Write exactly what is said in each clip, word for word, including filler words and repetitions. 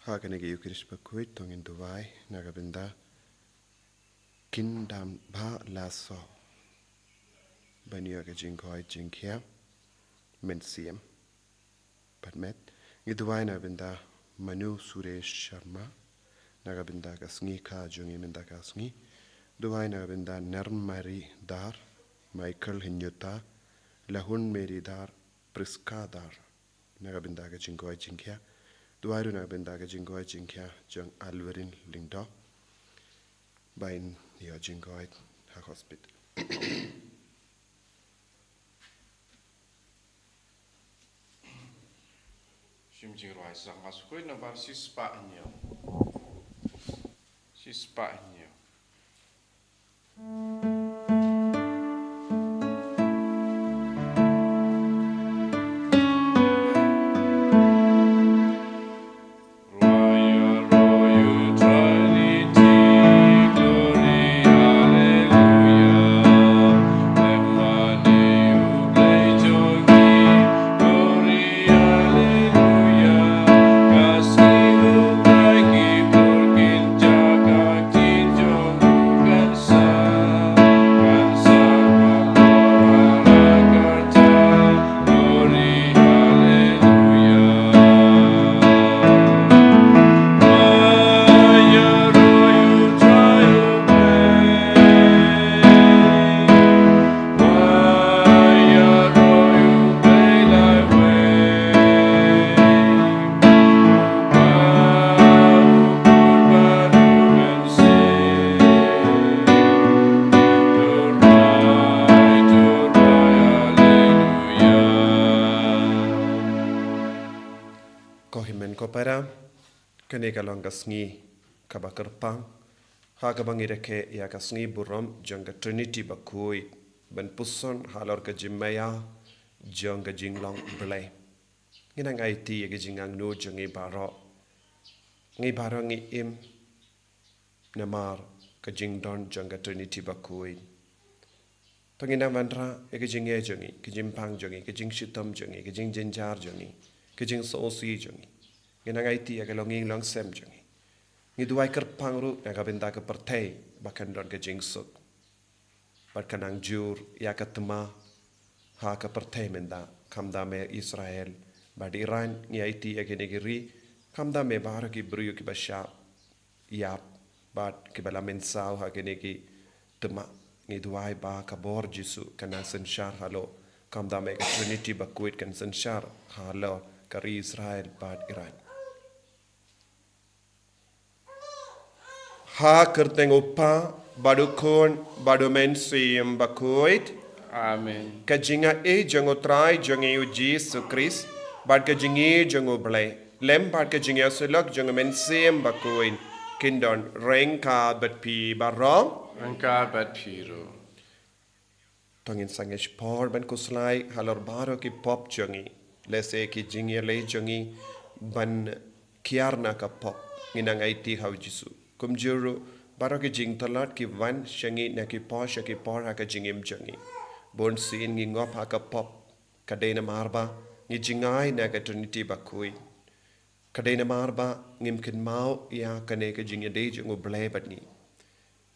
Ha kane ka Eucharist bakhuid to ngin duwai na ka bynta Kin Dam Bha Laso, ban ïoh ka jingkoit jingkhiah mynsiem. Bad met, ngi duwai na ka bynta Manu Suresh Sharma, na ka bynta ka sngi kha jong ngi mynta ka sngi. Duwai na ka bynta Narmari Dar, Michael Hinyuta, Lahun Mary Dar, Priska Dar, na ka bynta ka jingkoit jingkhiah. Duwai ruh na ka bynta ka jingkoit jingkhiah jong Alverin Lyngdoh, ba in ïoh jingkoit ha hospital. Shim jingrwai sa nga sukoi na bar shispah hynñiew. Shispah hynñiew. Ko hynmen ko para, kane ka long ka sngi kaba kyrpang, ha kaba ngi rakhe ïa ka sngi burom jong ka Trinity bakhuid, ban puson halor ka jingmaïa jong ka jinglong Blei. Ngi nang aiti ïa ka jingangnud jong ngi baroh. Ngi baroh ngi im namar ka jingdon jong ka Trinity bakhuid. To ngi nang wanrah ïa ka jingeh jong ngi, ka jingpang jong ngi, ka jingshitom jong ngi, ka jingjynjar jong ngi, ka jingsngewsih jong ngi. Ngi nang aiti ïa ka longïing longsem jong ngi. Ngi duwai kyrpang ruh na ka bynta ka pyrthei ba kan don ka jingsuk. Bad ka nang jur ïa ka thma ha ka pyrthei mynta, khamtam ïa Israel bad Iran. Ngi aiti ïa kine ki ri, khamtam ïa baroh ki briew kiba shah ïap bad kiba la mynsaw ha kine ki thma. Ngi duwai ba ka bor Jisu kan nang synshar halor, khamtam ïa ka Trinity bakhuid kan synshar halor ka ri Israel bad Iran. Ha kyrteng U Kpa, bad U Khun, bad U Mynsiem Bakhuid. Amen. Ka jingaiei jong U Trai jong ngi U Jisu Khrist, bad ka jingïeit jong U Blei, lem bad ka jingïasyllok jong U Mynsiem Bakhuid, kin don ryngkat bad phi baroh. Ryngkat bad phi ruh. To ngin sangeh shipor ban khuslai halor baroh ki pop jong ngi, lehse ki jingïaleh jong ngi ban kiar na ka pop. Ngi nang aiti ha U Jisu. Kumjuh ruh baroh ki jingtlot ki wan sha ngi na ki por sha ki por ha ka jingim jong ngi. Bunsien ngi ngop ha ka pop. Ka dei namar ba ngi jngai na ka Trinity bakhuid. Ka dei namar ba ngim kynmaw ïa kane ka jingïadei jong U Blei bad ngi.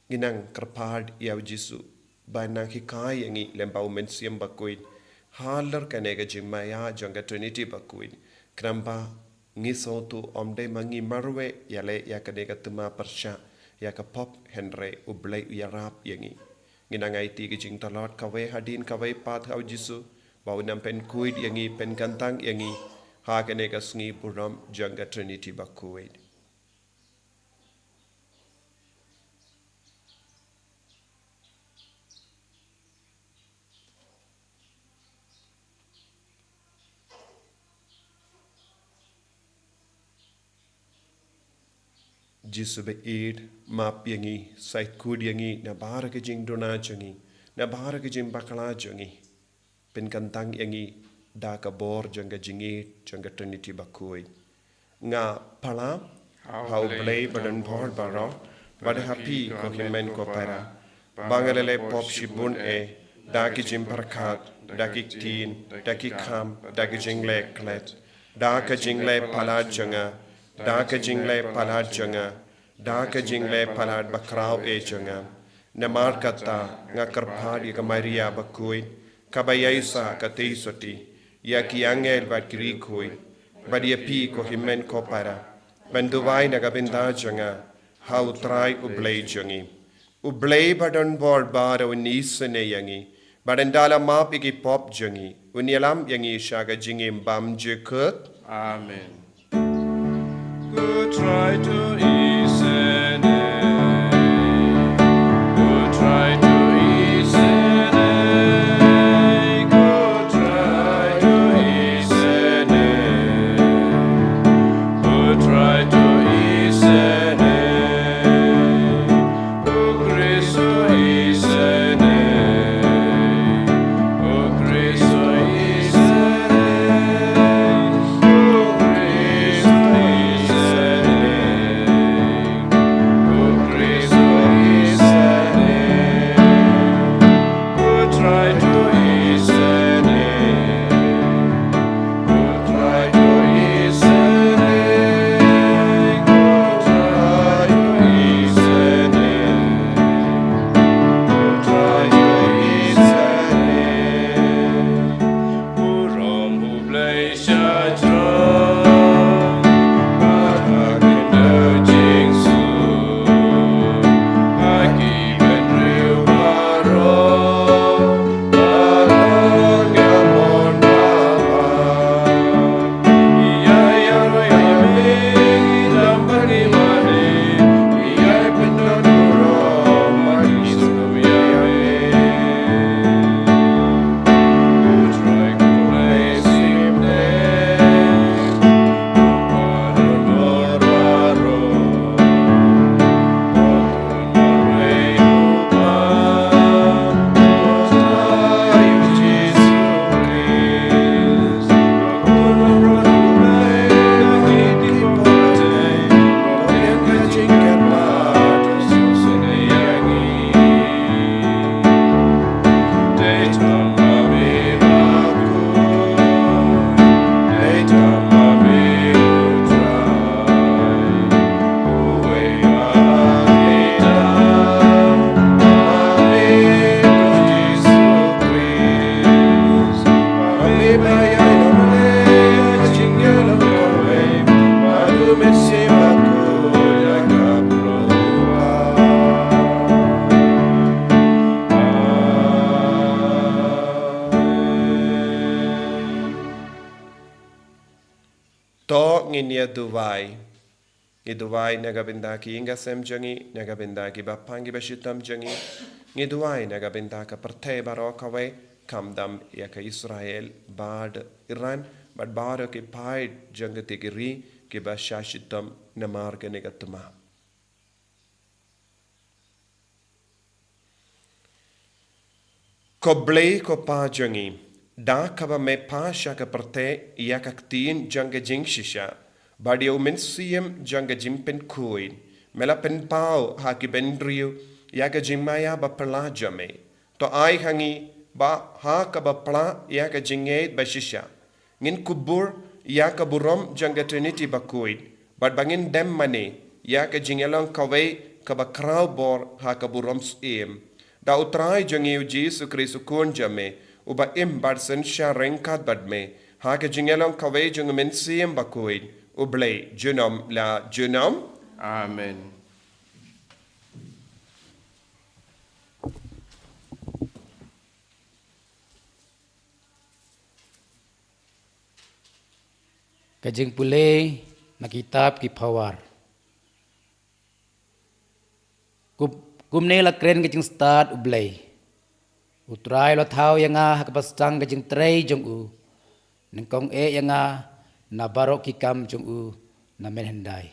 Ngi nang kyrpad ïa U Jisu ba un nang hikai ïa ngi lem bad U Mynsiem Bakhuid halor kane ka jingmaïa jong ka Trinity bakhuid. Khnang ba ngi sngewthuh ym dei ma ngi marwei ïaleh ïa kane ka thma pyrshah ïa ka pop, hynrei U Blei u ïarap ïa ngi. Ngi nang aiti ki jingtlot kawei hadien kawei pat ha U Jisu, ba un nang pynkhuid ïa ngi, pynkyntang ïa ngi ha kane ka sngi burom jong ka Trinity bakhuid. Jisu baieit, map ïa ngi, sait khuid ïa ngi na baroh ki jingduna jong ngi, na baroh ki jingbakla jong ngi. Pynkyntang ïa ngi da ka bor jong ka jingïeit jong ka Trinity bakhuid. Nga pala ha U Blei badonbor baroh, bad ha phi ko hynmen ko para, ba nga la leh pop shibun eh, da ki jingpyrkhat, da ki ktien, da ki kam, da ki jingleh klet, da ka jingleh palat jong nga, da ka jingleh palat jong nga, da ka jingleh palat bakhraw eh jong nga. Namar kata nga kyrpad ïa ka Maria bakhuid, kaba ïai sah ka tei sotti, ïa ki angel bad ki riewkhuid, bad ïa phi ko hynmen ko para, ban duwai na ka bynta jong nga ha U Trai U Blei jong ngi. U Blei ba don bor baroh un isynei ïa ngi, bad un da la map ïa ki pop jong ngi, un ïalam ïa ngi sha ka jingim bymjukut. Amen. Ko Trai to isynei, ko Trai to isynei, ko Trai to isynei, ko Trai to isynei. O Khrist isynei, o Khrist isynei, o Khrist isynei, o Khrist isynei. O Trai to isynei. To ngin ïa duwai. Ngi duwai na ka bynta ki ïing ki sem jong ngi, na ka bynta ki bapang ki bashitom jong ngi. Ngi duwai na ka bynta ka pyrthei baroh kawei, khamtam ïa ka Israel bad Iran, bad baroh ki paid jong kata ka ri kiba shah shitom namar kane ka thma. Ko Blei ko Pa jong ngi, da kaba me phah sha ka pyrthei ïa ka ktien jong ka jingshisha, bad ïa u Mynsiem jong ka jingpynkhuid, me la pynpaw ha ki bynriew ïa ka jingmaïa bapla jong me. To ai ha ngi ba ha kaba pla ïa ka jingngeit bashisha, ngin kubur ïa ka burom jong ka Trinity bakhuid, bad ba ngin dem mane ïa ka jingïalong kawei kaba khraw bor ha ka burom syiem. Da U Trai jong ngi U Jisu Khrist U Khun jong me, uba im bad synshar ryngkat bad me ha ka jingïalong kawei jong U Mynsiem Bakhuid, U Blei junom la junom. Amen. Ka jingpule na kitab Ki Phawar. Kum, kumne la kren ka jingstad U Blei: U Trai u la thaw ïa nga ha kaba sdang ka jingtrei jong u. Nyngkong eh ïa nga na baroh ki kam jong u namen hyndai.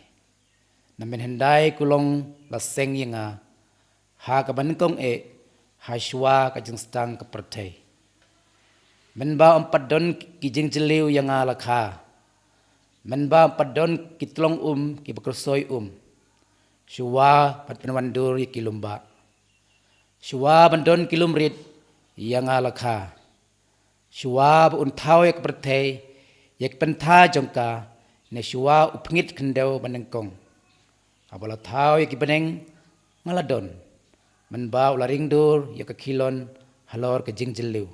Namen hyndai ku long la seng ïa nga ha kaba nyngkong eh, ha shuwa ka jingsdang ka pyrthei. Mynba ym pat don ki jingjylliew ïa nga la kha, mynba ym pat don ki tlong um kiba kyrsoi um, shuwa ban pynwandur ïa ki lum bah, shuwa ban don ki lum rit ïa nga la kha. Shuwa ba un thaw ïa ka pyrthei ïa ka bynta jong ka, ne shuwa u pynngit khyndew ba nyngkong. Haba u la thaw ïa ki bneng, nga la don. Mynba u la ring dur ïa ka khilon halor ka jingjylliew.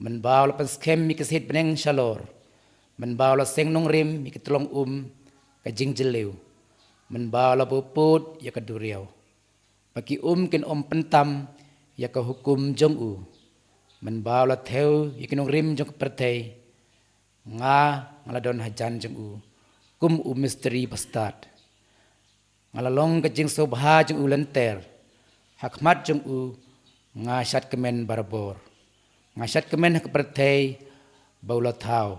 Mynba u la pynskhem ïa ki siej bneng shalor. Mynba u la seng nongrim ïa ki tyllong um ka jingjylliew. Mynba u la buh pud ïa ka duriaw, ba ki um kin ym pyntam ïa ka hukum jong u. Mynba u la thew ïa ki nongrim jong ka pyrthei, nga, nga la don hajan jong u kum u mistri bastad. Nga la long ka jingsngewbha jong u lynter. Ha khmat jong u nga shad kmen barabor. Nga shad kmen ha ka pyrthei ba u la thaw.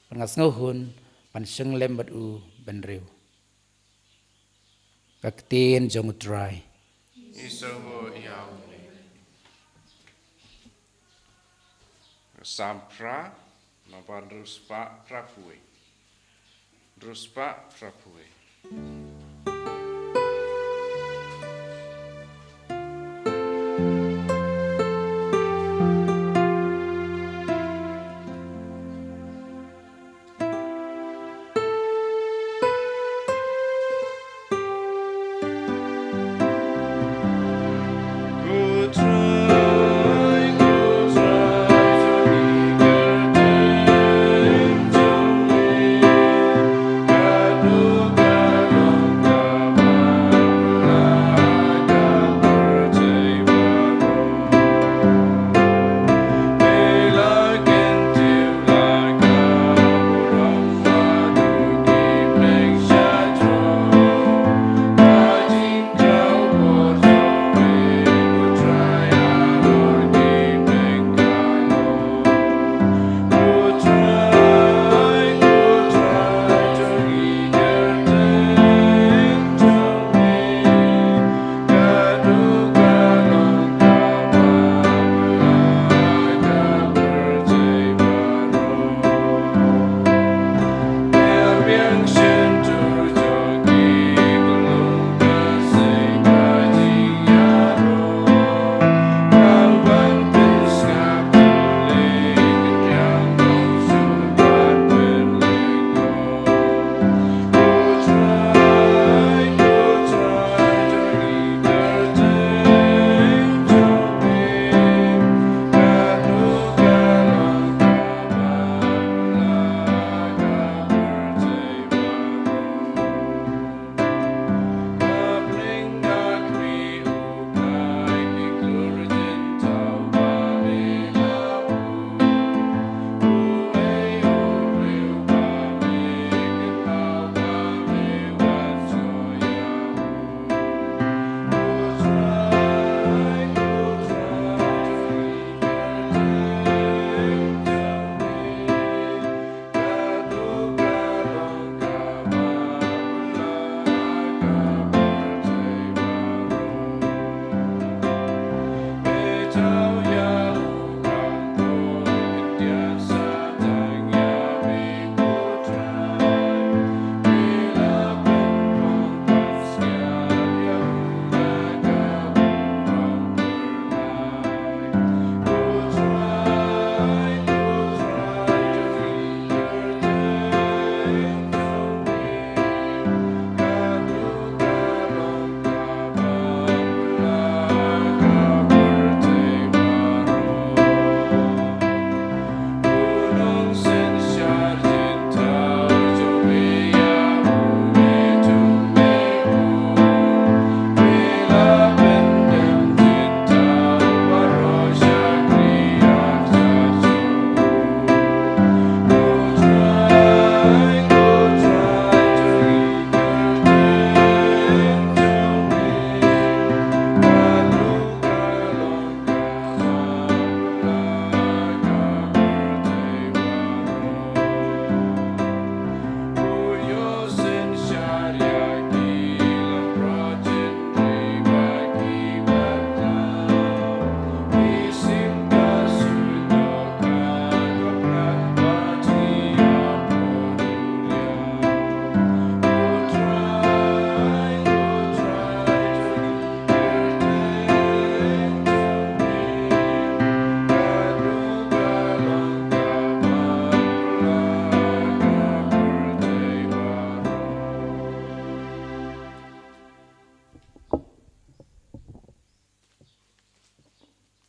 Bad nga sngewhun ban shong lem bad u bynriew. Ka ktien jong U Trai. Ïa u Blei. Psalm phra, naba hynriew spah phra phew wei. Hynriew spah phra phew wei.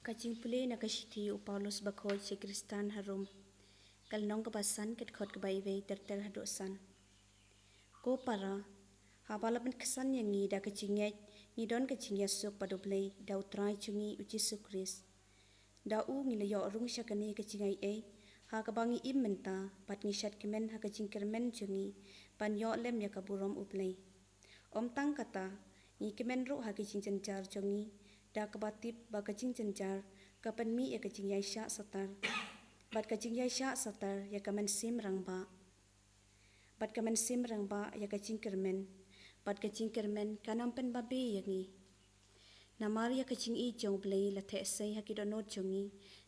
Ka jingpule na ka shithi u Paulus bakhuid sha ki Khristan ha Rom. Ka lynnong kaba san, ka dkhot kaba wei ter ter haduh san. Ko para, haba la pynksan ïa ngi da ka jingngeit, ngi don ka jingïasuk bad U Blei da U Trai jong ngi U Jisu Khrist. Da u ngi la ïoh rung sha kane ka jingaiei, ha kaba ngi im mynta, bad ngi shad kmen ha ka jingkyrmen jong ngi ban ïoh lem ïa ka burom U Blei. Ym tang kata, ngi kmen ruh ha ka jingjynjar jong ngi, da kaba tip ba ka jingjynjar ka pynmih ïa ka jingïaishah satar, bad ka jingïaishah satar ïa ka mynsiem rangbah, bad ka mynsiem rangbah ïa ka jingkyrmen, bad ka jingkyrmen kan ym pynbabe ïa ngi. Namar ïa ka jingïeit jong U Blei la theh sei ha ki dohnud jong ngi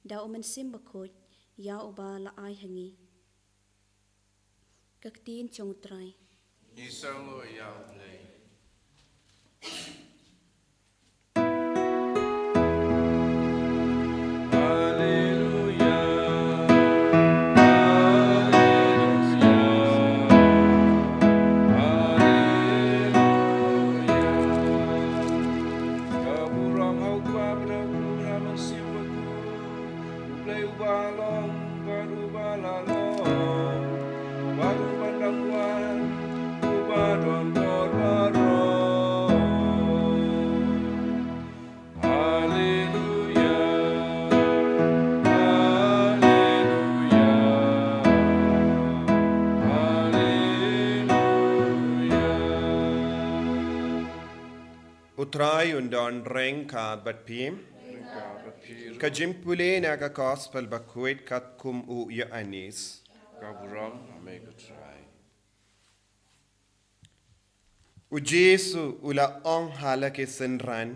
da U Mynsiem Bakhuid ïa uba la ai ha ngi. Ka ktien jong U Trai. Ngi sngew ïa U Blei. Haleluya. Haleluya. Haleluya. Ka burom ha U Kpa bad ha U Khun bad ha U Mynsiem Bakhuid. U Blei uba long bad uba la long, bad uban dang wan, uba don bor baroh. Haleluya. Haleluya. Haleluya. U Trai un don ryngkat bad phi. Ryngkat bad phi ruh. Ka jingpule na ka Gospel bakhuid katkum u Ïoannis. Ka burom ha me ko Trai. U Jisu u la ong ha la ki synran,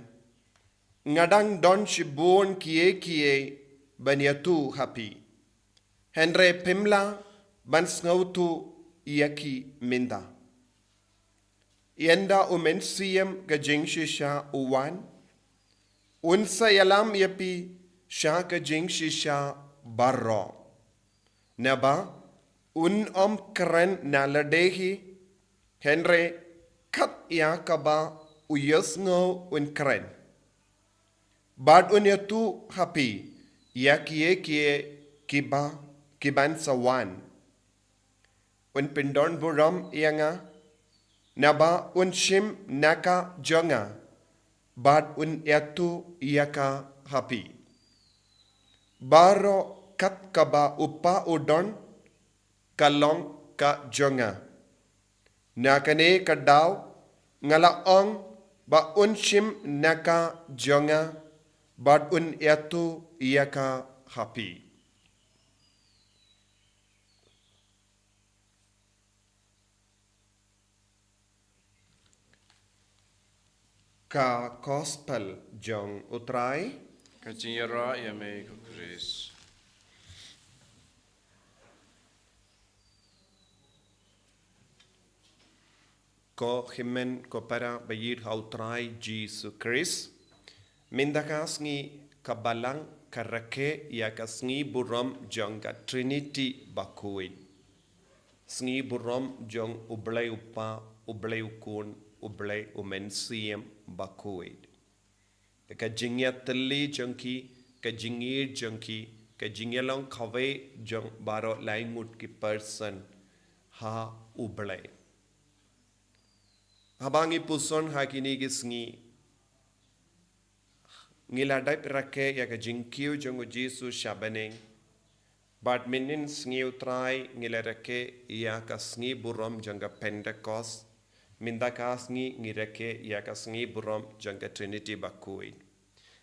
nga dang don shibun kiei kiei ban ïathuh ha phi, hynrei phim lah ban sngewthuh ïa ki mynta. Ynda U Mynsiem ka jingshisha u wan, un sa ïalam ïa phi sha ka jingshisha baroh. Naba un ym kren na lade hi, hynrei kat ïa kaba u ïohsngew un kren. Bad un ïathuh ha phi ïa kiei kiei kiba, kiban sa wan. Un pyndon burom ïa nga, naba un shim na ka jong nga, bad un ïathuh ïa ka ha phi. Baroh kat kaba U Kpa u don, ka long ka jong nga. Na kane ka daw, nga la ong ba un shim na ka jong nga, bad un ïathuh ïa ka ha phi. Ka Gospel jong U Trai. Ka jingïaroh ïa me ko Khrist. Ko hynmen ko para ba ïeit ha U Trai Jisu Khrist. Mynta ka sngi ka Balang ka rakhe ïa ka sngi burom jong ka Trinity bakhuid. Sngi burom jong U Blei U Kpa, U Blei U Khun, U Blei U Mynsiem Bakhuid. Ka jingïatylli jong ki, ka jingïeit jong ki, ka jingïalong kawei jong baroh laingut ki person ha U Blei. Haba ngi puson ha kine ki sngi, ngi la dep rakhe ïa ka jingkiew jong U Jisu sha bneng. Bad mynnin sngi U Trai ngi la rakhe ïa ka sngi burom jong ka Pentecost. Mynta ka sngi ngi rakhe ïa ka sngi burom jong ka Trinity bakhuid.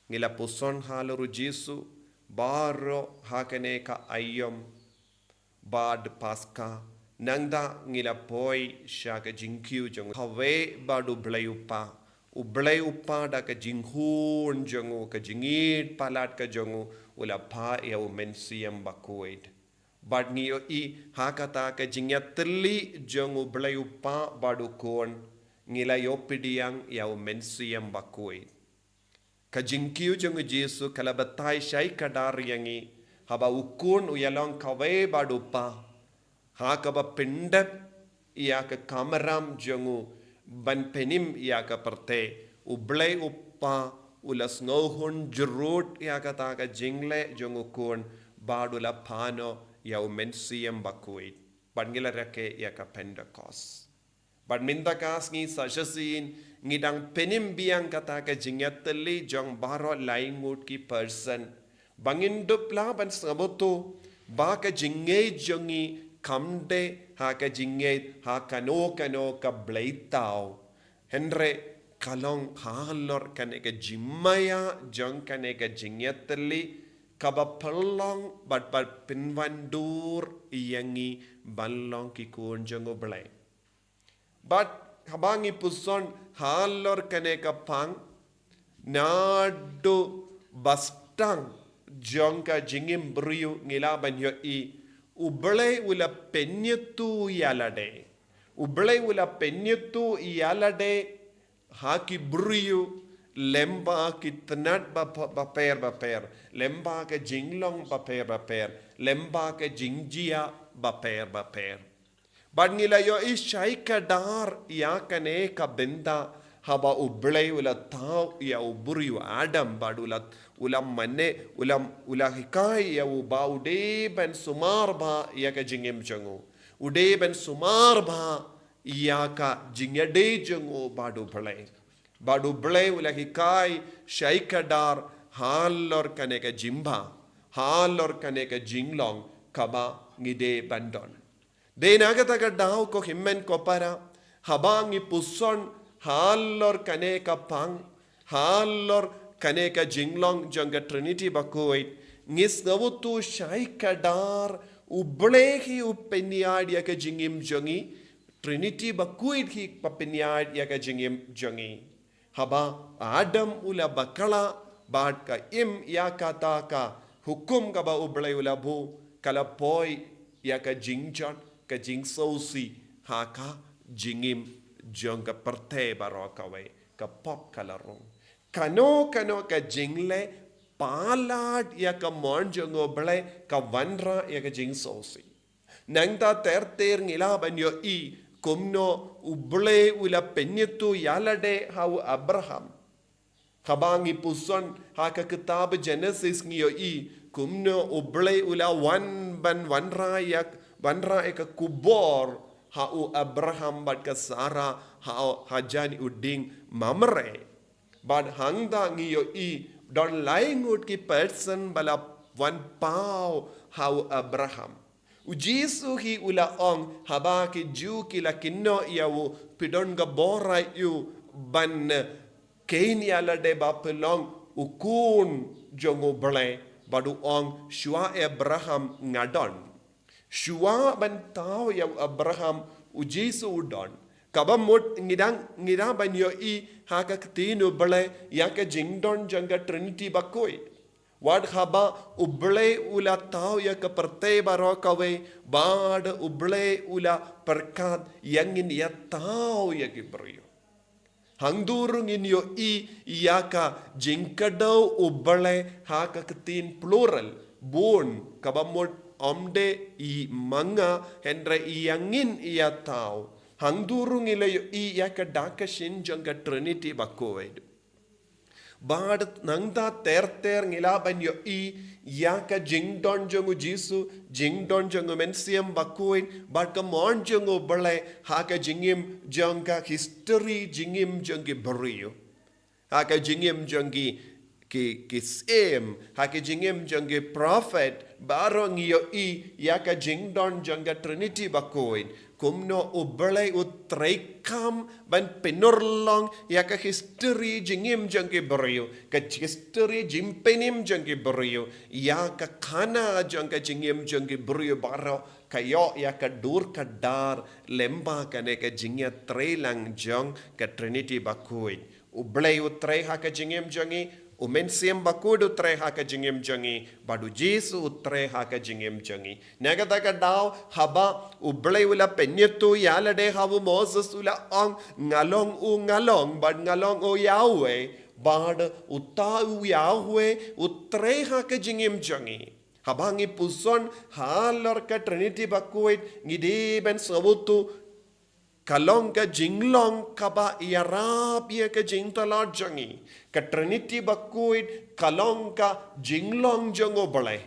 Ngi la puson halor U Jisu baroh ha kane ka aïom bad Paska, nangta ngi la poi sha ka jingkiew jong u kawei bad U Blei U Kpa. U Blei U Kpa da ka jinghun jong u, ka jingïeit palat ka jong u, u la phah ïa U Mynsiem Bakhuid. Bad ngi ïohi ha kata ka jingïatylli jong U Blei U Kpa bad U Khun, ngi la ïoh pdiang ïa U Mynsiem Bakhuid. Ka jingkiew jong U Jisu ka la batai shai kdar ïa ngi, haba U Khun u ïalong kawei bad U Kpa. Ha kaba pyndep ïa ka kamram jong u ban pynim ïa ka pyrthei, U Blei U Kpa U la sngewhun jrut ïa kata ka jingleh jong u khun, bad u la phah noh ïa u Mynsiem Bakhuid. Bad ngi la rakhe ïa ka Pentecost. Bad mynta ka sngi sa shisien ngi dang pynim biang kata ka jingïatylli jong baroh laingut ki percent. Ba ngin dup lah ban sngewthuh ba ka jingngeit jong ngi kam dei ha ka jingngeit ha kano kano ka bleitaw. Hynrei ka long halor kane ka jingmaïa jong kane ka jingïatylli kaba pynlong bad bad pynwandur ïa ngi ban long ki khun jong U Blei. Bad haba ngi puson halor kane ka phang, naduh ba sdang jong ka jingim briew ngi lah ban ïohi U Blei u la pynïathuh ïa lade. U Blei u la pynïathuh ïa lade ha ki briew lyngba ki tnat ba, ba, bapher bapher, lyngba ka jinglong bapher bapher, lyngba ka jingjia bapher bapher. Bad ngi la ïohi shai kdar ïa kane ka bynta haba U Blei u la thaw ïa u briew Adam bad u la, u la mane, u la, u la hikai ïa u ba u dei ban sumar bha ïa ka jingim jong u. U dei ban sumar bha ïa ka jingïadei jong u bad U Blei. Bad U Blei u la hikai shai kdar halor kane ka jingbha, halor kane ka jinglong kaba ngi dei ban don. Dei na kata ka daw ko hynmen ko para, haba ngi puson halor kane ka phang, halor kane ka jinglong jong ka Trinity Bakhuid, ngi sngewthuh shai kdar U Blei hi u pynïaid ïa ka jingim jong ngi, Trinity Bakhuid hi ba pynïaid ïa ka jingim jong ngi. Haba Adam u la bakla bad ka im ïa kata ka hukum kaba U Blei u la buh, ka la poi ïa ka jingjot, ka jingsngewsih ha ka jingim jong ka pyrthei baroh kawei, ka pop ka la rung. Kano kano ka jingleh palat ïa ka mon jong U Blei ka wanrah ïa ka jingsngewsih. Nangta ter ter ngi lah ban ïohi kumno U Blei u la pynïathuh ïa lade ha u Abraham. Haba ngi puson ha ka kitab Genesis ngi ïohi kumno U Blei u la wan ban wanrah ïa, wanrah ïa ka khubor ha u Abraham bad ka Sarah ha, ha jan u dieng Mamre. Bad hangta ngi ïohi don laingut ki percent ba la wan paw ha u Abraham. U Jisu hi u la ong haba ki Jiw ki la kynnoh ïa u, phi don ka bor aïu ban kheiñ ïa lade ba phi long u khun jong U Blei, bad u ong shuwa Abraham nga don. Shuwa ban thaw ïa u Abraham U Jisu u don. Kaba mut ngi dang, ngi dang ban ïohi ha ka ktien U Blei ïa ka jingdon jong ka Trinity Bakhuid. Wat haba U Blei u la thaw ïa ka pyrthei baroh kawei, bad U Blei u la pyrkhat ïa ngin ïa thaw ïa ki briew. Hangta ruh ngin ïohi ïa ka jingkdew U Blei ha ka ktien plural, bun, kaba mut ym dei i ma nga hynrei ïa ngin ïa thaw. Hangta ruh ngi la ïohi ïa ka dak ka shin jong ka Trinity Bakhuid. Bad nangta ter ter ngi lah ban ïohi ïa ka jingdon jong U Jisu, jingdon jong U Mynsiem Bakhuid, bad ka mon jong U Blei ha ka jingim jong ka history jingim jong ki briew. Ha ka jingim jong ki, ki, ki syiem, ha ka jingim jong ki prophet, baroh ngi ïohi ïa ka jingdon jong ka Trinity Bakhuid. Kumno U Blei u treikam ban pynurlong ïa ka history jingim jong ki briew, ka history jingpynim jong ki briew, ïa ka khana jong ka jingim jong ki briew baroh, ka ïoh ïa ka dur ka dar lyngba kane ka jingïatreilang jong ka Trinity Bakhuid. U Blei u trei ha ka jingim jong ngi, U Mynsiem Bakhuid u trei ha ka jingim jong ngi, bad U Jisu u trei ha ka jingim jong ngi. Na kata ka daw haba U Blei u la pynïathuh ïa lade ha u Moses u la ong nga long u nga long, bad nga long u Yahweh, bad uta u Yahweh u trei ha ka jingim jong ngi. Haba ngi puson halor ka Trinity Bakhuid ngi dei ban sngewthuh ka long ka jinglong kaba ïarap ïa ka jingtylli jong ngi. Ka Trinity bakhuid ka long ka jinglong jong U Blei.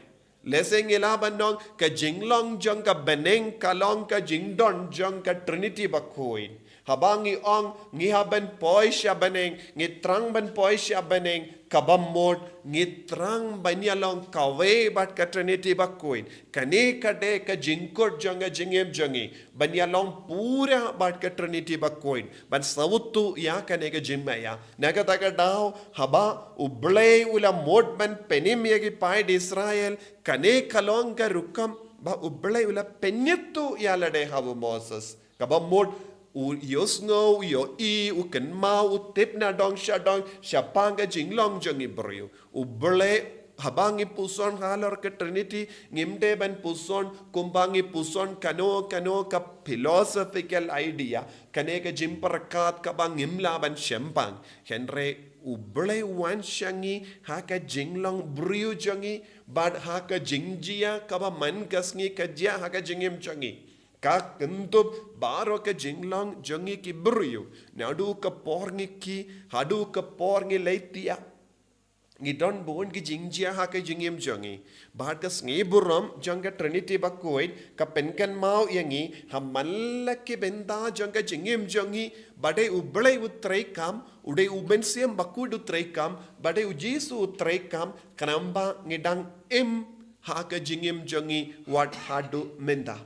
Lehse ngi lah ban ong ka jinglong jong ka bneng ka long ka jingdon jong ka Trinity bakhuid. Haba ngi ong ngi hap ban poi sha bneng, ngi thrang ban poi sha bneng, kaba mut ngi thrang ban ïalong kawei bad ka Trinity bakhuid. Kane ka dei ka jingkut jong ka jingim jong ngi ban ïalong pura bad ka Trinity bakhuid, ban sngewthuh ïa kane ka jingmaïa. Na kata ka daw, haba U Blei u la mut ban pynim ïa ki paid Israel, kane ka long ka rukom ba U Blei u la pynïathuh ïa lade ha u Moses. Kaba mut u ïohsngew, u ïohi, u kynmaw, u tip na dong sha dong shaphang ka jinglong jong ngi briew. U Blei, haba ngi puson halor ka Trinity, ngim dei ban puson kumba ngi puson kano kano ka philosophical idea, kane ka jingpyrkhat kaba ngim lah ban shemphang. Hynrei U Blei u wan sha ngi ha ka jinglong briew jong ngi, bad ha ka jingjia kaba man ka sngi ka jia ha ka jingim jong ngi. Ka kyntup baroh ka jinglong jong ngi ki briew. Naduh ka por ngi khie haduh ka por ngi leit thiah, ngi don bun ki jingjia ha ka jingim jong ngi. Bad ka sngi burom jong ka Trinity bakhuid ka pynkynmaw ïa ngi ha man la ki bynta jong ka jingim jong ngi, ba dei U Blei u treikam, u dei U Mynsiem Bakhuid u treikam, ba dei U Jisu u treikam, khnang ba ngi dang im ha ka jingim jong ngi wat haduh mynta.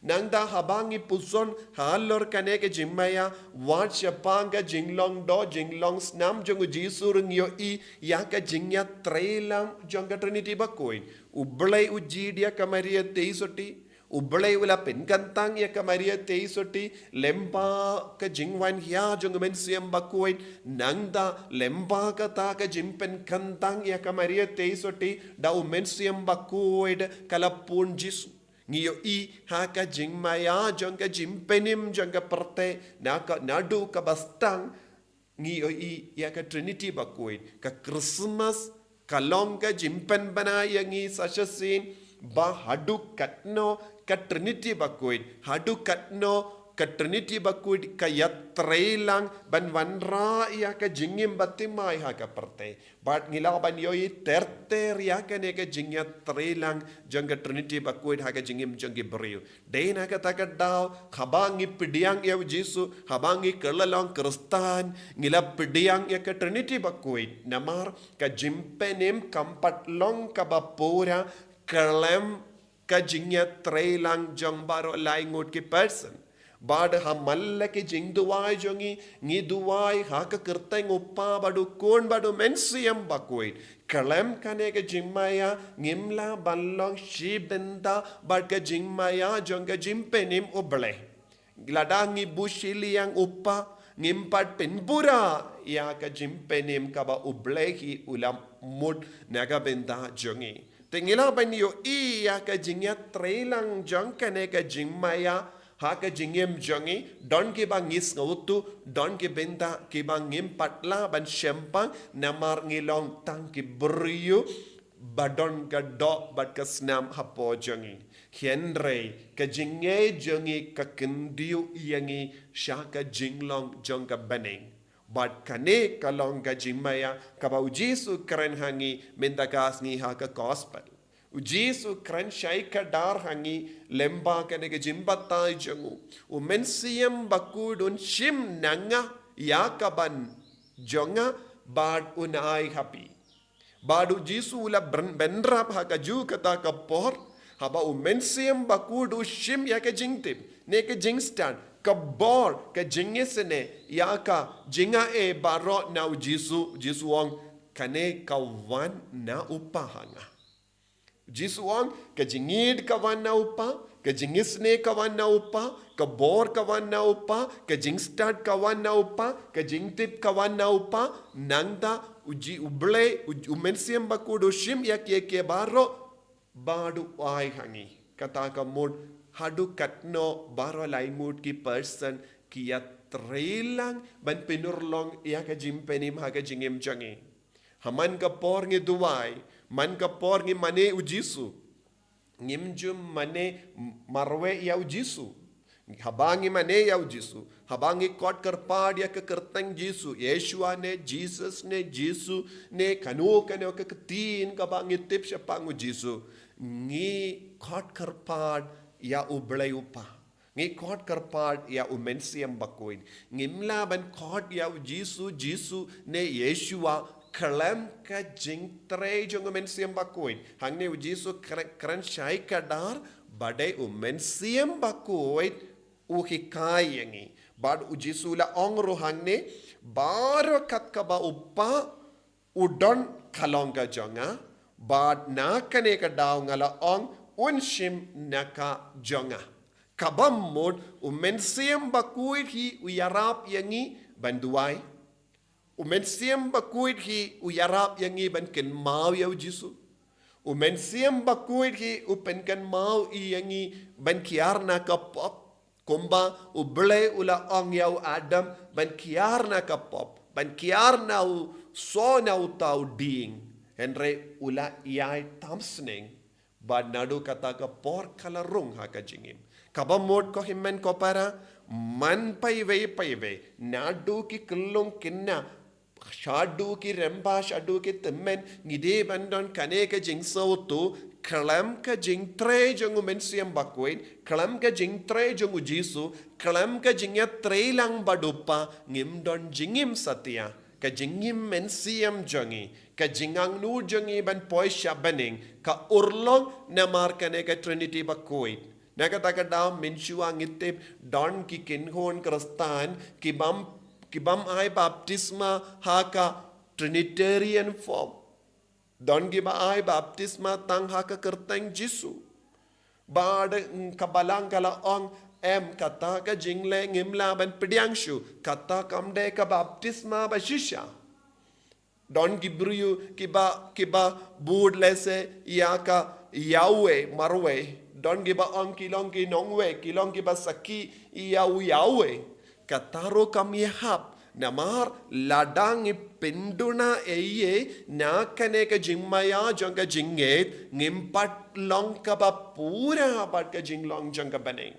Nangta haba ngi puson halor kane ka jingmaïa, wat shaphang ka jinglong doh jinglong snam jong U Jisu ruh ngi ïohi ïa ka jingïatreilang jong ka Trinity bakhuid. U Blei u jied ïa ka Maria Theisotti, U Blei u la pynkyntang ïa ka Maria Theisotti, lyngba ka jingwan hia jong U Mynsiem Bakhuid. Nangta lyngba kata ka jingpynkyntang ïa ka Maria Theisotti da U Mynsiem Bakhuid ka la pun Jisu. Ngi ïohi ha ka jingmaïa jong ka jingpynim jong ka pyrthei, na ka, naduh kaba stang, ngi ïohi ïa ka Trinity bakhuid. Ka Christmas ka long ka jingpynbna ïa ngi sa shisien ba haduh katno ka Trinity bakhuid, haduh katno ka Trinity bakhuid ka ïatreilang ban wanrah ïa ka jingim bathymmai ha ka pyrthei. Bad ngi lah ban ïohi ter ter ïa kane ka jingïatreilang jong ka Trinity bakhuid ha ka jingim jong ki briew. Dei na kata ka daw, haba ngi pdiang ïa U Jisu, haba ngi kylla long Khristan, ngi la pdiang ïa ka Trinity bakhuid. Namar ka jingpynim kam pat long kaba pura khlem ka jingïatreilang jong baroh lai ngut ki person. Bad ha man la ki jingduwai jong ngi, ngi duwai ha ka kyrteng U Kpa bad U Khun bad U Mynsiem Bakhuid. Khlem kane ka jingmaïa ngim lah ban long shi bynta bad ka jingmaïa jong ka jingpynim U Blei. Lada ngi buh shiliang U Kpa, ngim pat pynpura ïa ka jingpynim kaba U Blei hi u la mut na ka bynta jong ngi. Te ngi lah ban ïohi ïa ka jingïatreilang jong kane ka jingmaïa ha ka jingim jong ngi. Don kiba ngi sngewthuh, don ki bynta kiba ngim pat lah ban shemphang, namar ngi long tang ki briew ba don ka doh bad ka snam hapoh jong ngi. Hynrei ka jingngeit jong ngi ka kyntiew ïa ngi sha ka jinglong jong ka bneng. Bad kane ka long ka jingmaïa kaba U Jisu u kren ha ngi mynta ka sngi ha ka gospel. U Jisu u kren shai kdar ha ngi lyngba kane ka jingbatai jong u. U Mynsiem Bakhuid un shim na nga ïa ka ban jong nga bad un ai ha phi. Bad U Jisu u la byn-, bynrap ha kajuh kata ka por, haba U Mynsiem Bakhuid u shim ïa ka jingtip, ne ka jingstad, ka bor, ka jingisynei, ïa ka jingaiei baroh na U Jisu, U Jisu u ong, kane ka wan na U Kpa ha nga. U Jisu u ong, ka jingïeid ka wan na U Kpa, ka jingisynei ka wan na U Kpa, ka bor ka wan na U Kpa, ka jingstad ka wan na U Kpa, ka jingtip ka wan na U Kpa, nangta U Ji-, U Blei, U, U Mynsiem Bakhuid u shim ïa kiei kiei baroh, bad u ai ha ngi. Kata ka mut, haduh katno baroh lai ngut ki person ki ïatreilang ban pynurlong ïa ka jingpynim ha ka jingim jong ngi. Ha man ka por ngi duwai, man ka por ngi mane U Jisu. Ngim ju mane marwei ïa U Jisu. Haba ngi mane ïa u Jisu, haba ngi khot kyrpad ïa ka kyrteng Jisu, Yeshua ne, Jesus ne, Jisu ne, kano kano ka ktien kaba ngi tip shaphang u Jisu, ngi khot kyrpad ïa u Blei u Kpa. Ngi khot kyrpad ïa u Mynsiem Bakhuid. Ngim lah ban khot ïa u Jisu, Jisu ne Yeshua khlem ka jingtrei jong u Mynsiem Bakhuid. Hangne u Jisu kren, kren shai kdar, ba dei u Mynsiem Bakhuid u hikai ïa ngi. Bad u Jisu la ong ruh hangne, baroh kat kaba u Kpa u don ka long ka jong nga, bad na kane ka daw nga la ong, un shim na ka jong nga. Kaba mut u Mynsiem Bakhuid hi u ïarap ïa ngi ban duwai. U Mynsiem Bakhuid hi u ïarap ïa ngi ban kynmaw ïa u Jisu. U Mynsiem Bakhuid hi u pynkynmaw ïa ngi ban kiar na ka pop. Kumba u Blei u la ong ïa u Adam ban kiar na ka pop, ban kiar na u soo na uta u dieng. Hynrei u la ïai tam sneng. Bad naduh kata ka por ka la rung ha ka jingim. Kaba mut ko hynmen ko para, man paiwei paiwei, naduh ki khyllung khynnah, shaduh ki rymba, shaduh ki tymmen, ngi dei ban don kane ka jingsngewthuh, khlem ka jingtrei jong u Mynsiem Bakhuid, khlem ka jingtrei jong u Jisu, khlem ka jingïatreilang bad u Kpa, ngim don jingim satia. Ka jingim mynsiem jong ngi, ka jingangnud jong ngi ban poi sha bneng, ka urlong namar kane ka Trinity Bakhuid. Na kata ka daw mynshuwa ngi tip don ki kynhun Khristan, ki bym, ki bym ai baptisma ha ka Trinitarian form. Don kiba ai baptisma tang ha ka kyrteng Jisu. Bad ka Balang ka la ong, em, kata ka jingleh ngim lah ban pdiang shuh, kata kam dei ka baptisma ba shisha. Don ki briew kiba, kiba bud lehse ïa ka Yahweh marwei. Don kiba ong ki long ki nongwei, ki long kiba sakhi ïa u Yahweh. Kata ruh kam ïahap, namar lada ngi pynduna ei ei na kane ka jingmaïa jong ka jingngeit, ngim pat long kaba pura bad ka jinglong jong ka bneng.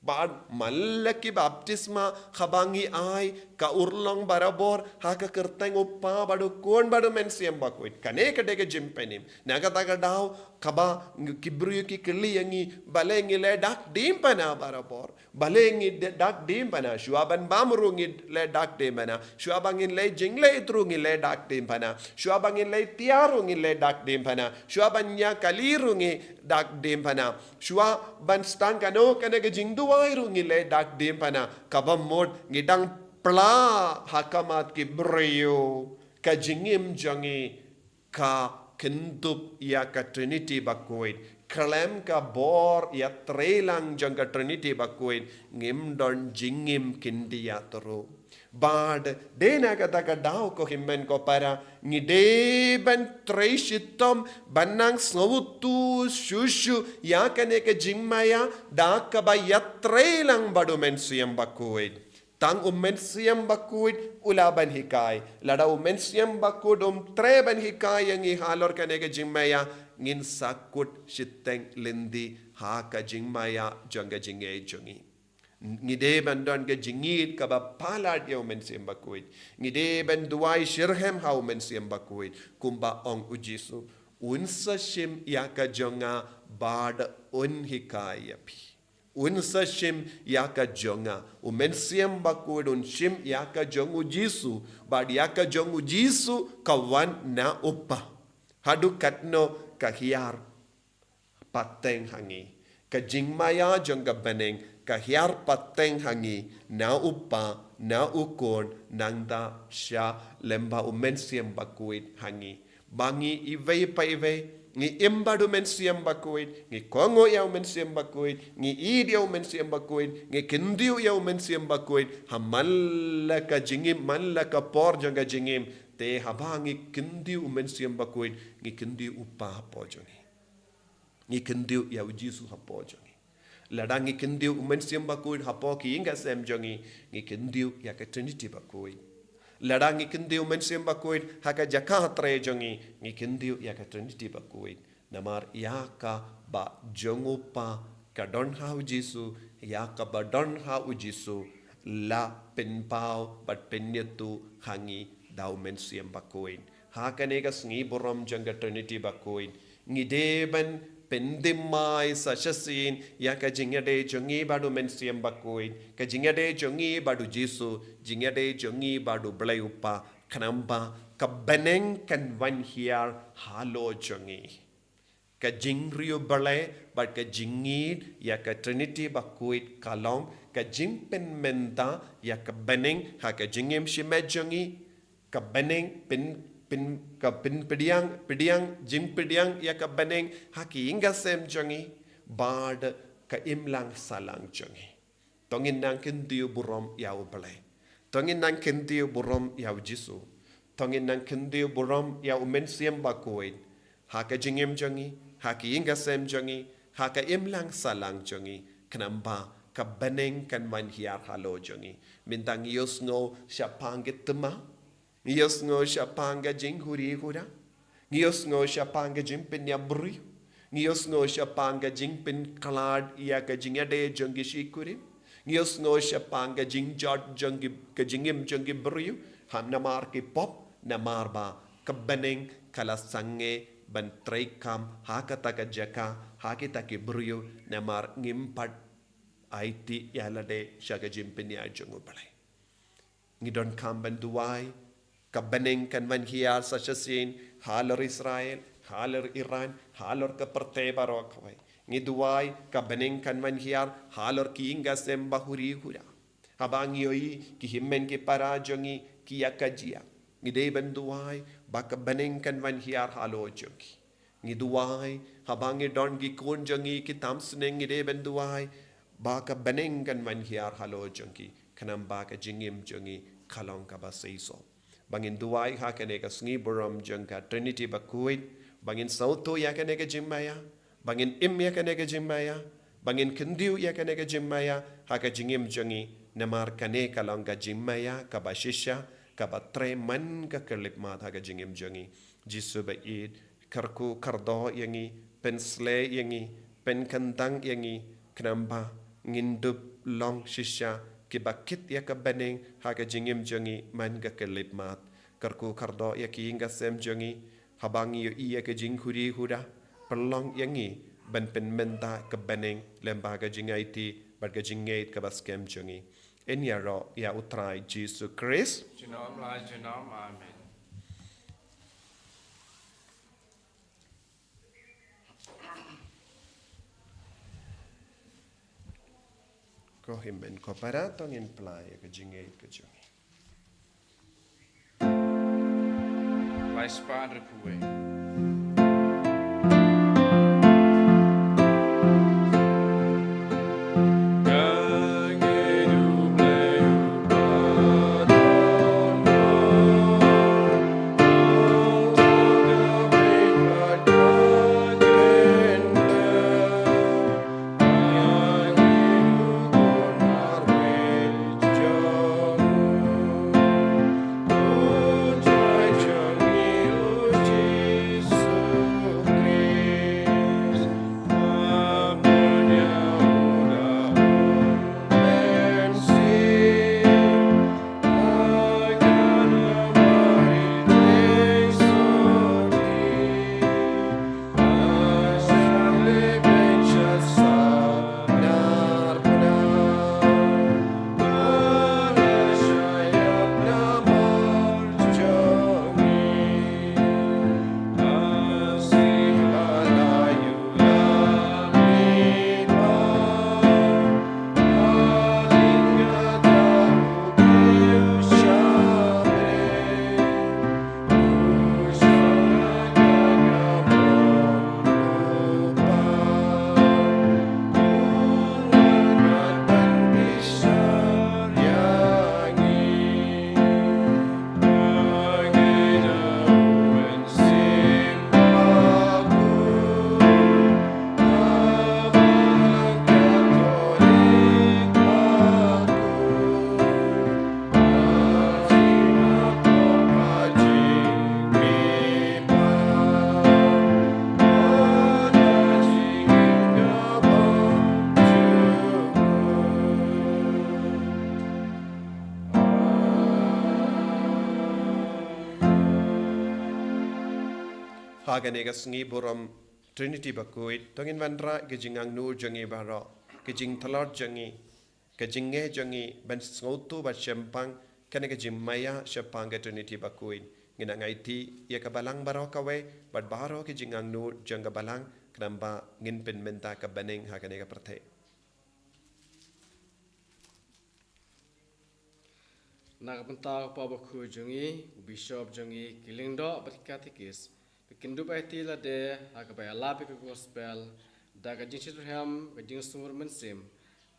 Bad man la ki baptisma haba ngi ai, ka urlong barabor ha ka kyrteng u Kpa bad u Khun bad u Mynsiem Bakhuid. Kane ka dei ka jingpynim. Na kata ka daw kaba ngi, ki briew ki kylli ïa ngi, balei ngi leh dak diengphna barabor. Balei ngi de-, dak diengphna, shuwa ban bam ruh ngi leh dak diengphna, shuwa ba ngin leh jingleit ruh ngi leh dak diengphna, shuwa ba ngin leit tiar ruh ngi leh dak diengphna, shuwa ban ïa kali ruh ngi dak diengphna, shuwa ban sdang kano kano ka jingduwai ruh ngi leh dak diengphna, kaba mut ngi dang pla ha khmat ki briew, ka jingim jong ngi ka kyndup ïa ka Trinity Bakhuid. Khlem ka bor ïatreilang jong ka Trinity Bakhuid, ngim don jingim khyndiat ruh. Bad dei na kata ka daw ko hynmen ko para, ngi dei ban trei shitom ban nang sngewthuh shuh shuh ïa kane ka jingmaïa da kaba ïatreilang bad u Mynsiem Bakhuid. Tang u Mynsiem Bakhuid u lah ban hikai. Lada u Mynsiem Bakhuid um trei ban hikai ïa ngi halor kane ka jingmaïa, ngin sa kut shiteng lynti ha ka jingmaïa jong ka jingngeit jong ngi. Ngi dei ban don ka jingngeit kaba palat ïa u Mynsiem Bakhuid. Ngi dei ban duwai shitrhem ha u Mynsiem Bakhuid, kumba ong u Jisu, un sa shim ïa ka jong nga bad un hikai ïa phi. Un sa shim ïa ka jong nga. U Mynsiem Bakhuid un shim ïa ka jong u Jisu, bad ïa ka jong u Jisu ka wan na u Kpa. Haduh katno ka hiar pateng ha ngi. Ka jingmaïa jong ka bneng ka hiar pateng ha ngi na u Kpa, na u Khun, nangta sha lyngba u Mynsiem Bakhuid ha ngi. Ba ngi iwei pa iwei, ngi im bad u Mynsiem Bakhuid, ngi kohnguh ïa u Mynsiem Bakhuid, ngi ïeit ïa u Mynsiem Bakhuid, ngi kyntiew ïa u Mynsiem Bakhuid ha man la ka jingim, man la ka por jong ka jingim. Te haba ngi kyntiew u Mynsiem Bakhuid, ngi kyntiew u Kpa hapoh jong ngi. Ngi kyntiew ïa u Jisu hapoh jong ngi. Lada ngi kyntiew u Mynsiem Bakhuid hapoh ki ïing ki sem jong ngi, ngi kyntiew ïa ka Trinity Bakhuid. Lada ngi kyntiew u Mynsiem Bakhuid ha ka jaka trei jong ngi, ngi kyntiew ïa ka Trinity Bakhuid. Namar ïa kaba jong u Kpa Ka don ha u Jisu, ïa kaba don ha u Jisu, la pynpaw bad pynïathuh ha ngi da u Mynsiem Bakhuid. Ha kane ka sngi burom jong ka Trinity Bakhuid, ngi dei ban pynthymmai sa shisien ïa ka jingïadei jong ngi bad u Mynsiem Bakhuid, ka jingïadei jong ngi bad u Jisu, jingïadei jong ngi bad u Blei u Kpa, khnang ba ka bneng kan wan hiar halor jong ngi. Ka jingriewblei bad ka jingïeit ïa ka Trinity Bakhuid ka long ka jingpynmynta ïa ka bneng ha ka jingim shimet jong ngi, ka bneng pyn, pyn, ka pynpdiang, pdiang, jingpdiang ïa ka bneng ha ki ïing ka sem jong ngi, bad ka imlang sahlang jong ngi. To ngin nang kyntiew burom ïa u Blei. To ngin nang kyntiew burom ïa u Jisu. To ngin nang kyntiew burom ïa u Mynsiem Bakhuid. Ha ka jingim jong ngi, ha ki ïing ka sem jong ngi, ha ka imlang sahlang jong ngi, khnang ba ka bneng kan wan hiar halor jong ngi. Mynta ngi ïohsngew shaphang ki thma, ngi ïohsngew shaphang ka jinghuri hura, ngi ïohsngew shaphang ka jingpynïap briew, ngi ïohsngew shaphang ka jingpynkhlad ïa ka jingïadei jong ki shi kurim, ngi ïohsngew shaphang ka jingjot jong ki, ka jingim jong ki briew, ha namar ki pop, namar ba ka bneng ka la sangeh ban treikam ha kata ka jaka, ha kita ki briew, namar ngim pat aiti ïalade sha ka jingpynïaid jong u Blei. Ngi donkam ban duwai, ka bneng kan wan hiar sa shisien halor Israel, halor Iran, halor ka pyrthei baroh kawei. Ngi duwai, ka bneng kan wan hiar halor ki ïing ka sem bahuri hura. Haba ngi ïohi ki hynmen ki para jong ngi ki ïa ka jia, ngi dei ban duwai ba ka bneng kan wan hiar halor jong ki. Ngi duwai, haba ngi don ki khun jong ngi ki tam sneng, ngi dei ban duwai ba ka bneng kan wan hiar halor jong ki, khnang ba ka jingim jong ngi ka long kaba seisoh. Ba ngin duwai ha kane ka sngi burom jong ka Trinity Bakhuid, ba ngin sngewthuh ïa kane ka jingmaïa, ba ngin im ïa kane ka jingmaïa, ba ngin kyntiew ïa kane ka jingmaïa ha ka jingim jong ngi, namar kane ka long ka jingmaïa kaba shisha, kaba trei man ka khyllipmat ha ka jingim jong ngi. Jisu ba ïeit, kyrkhu kyrdoh ïa ngi, pynsleh ïa ngi, pynkyntang ïa ngi, khnang ba ngin dup long shisha kiba kit ïa ka bneng ha ka jingim jong ngi man ka khyllipmat. Kyrkhu kyrdoh ïa ki ïing ka sem jong ngi, haba ngi ïohi ïa ka jinghuri hura, pynlong ïa ngi ban pynmynta ka bneng lyngba ka jingaiti bad ka jingngeit kaba skhem jong ngi. Ngin ïaroh ïa u Trai Jisu Khrist. Junom la junom, amen. Ko hynmen ko para, to ngin pynlait ïa ka jingngeit ka jong ngi. Lai spah hynriewphew wei. Ha kane ka sngi burom Trinity bakhuid, to ngin wanrah ka jingangnud jong ngi baroh, ka jingtlot jong ngi, ka jingeh jong ngi ban sngewthuh bad shemphang kane ka jingmaïa shaphang ka Trinity bakhuid. Ngin nang aiti ïa ka balang baroh kawei bad baroh ka jingangnud jong ka balang, khnang ba ngin pynmynta ka bneng ha kane ka pyrthei. Na ka bynta u Papa bakhuid jong ngi, u Bishop jong ngi, ki lyngdoh bad ki katekis, ba kin dup aiti lade ha kaba ïalap ïa ka gospel da ka jingshitrhem, ka jingsngur mynsiem,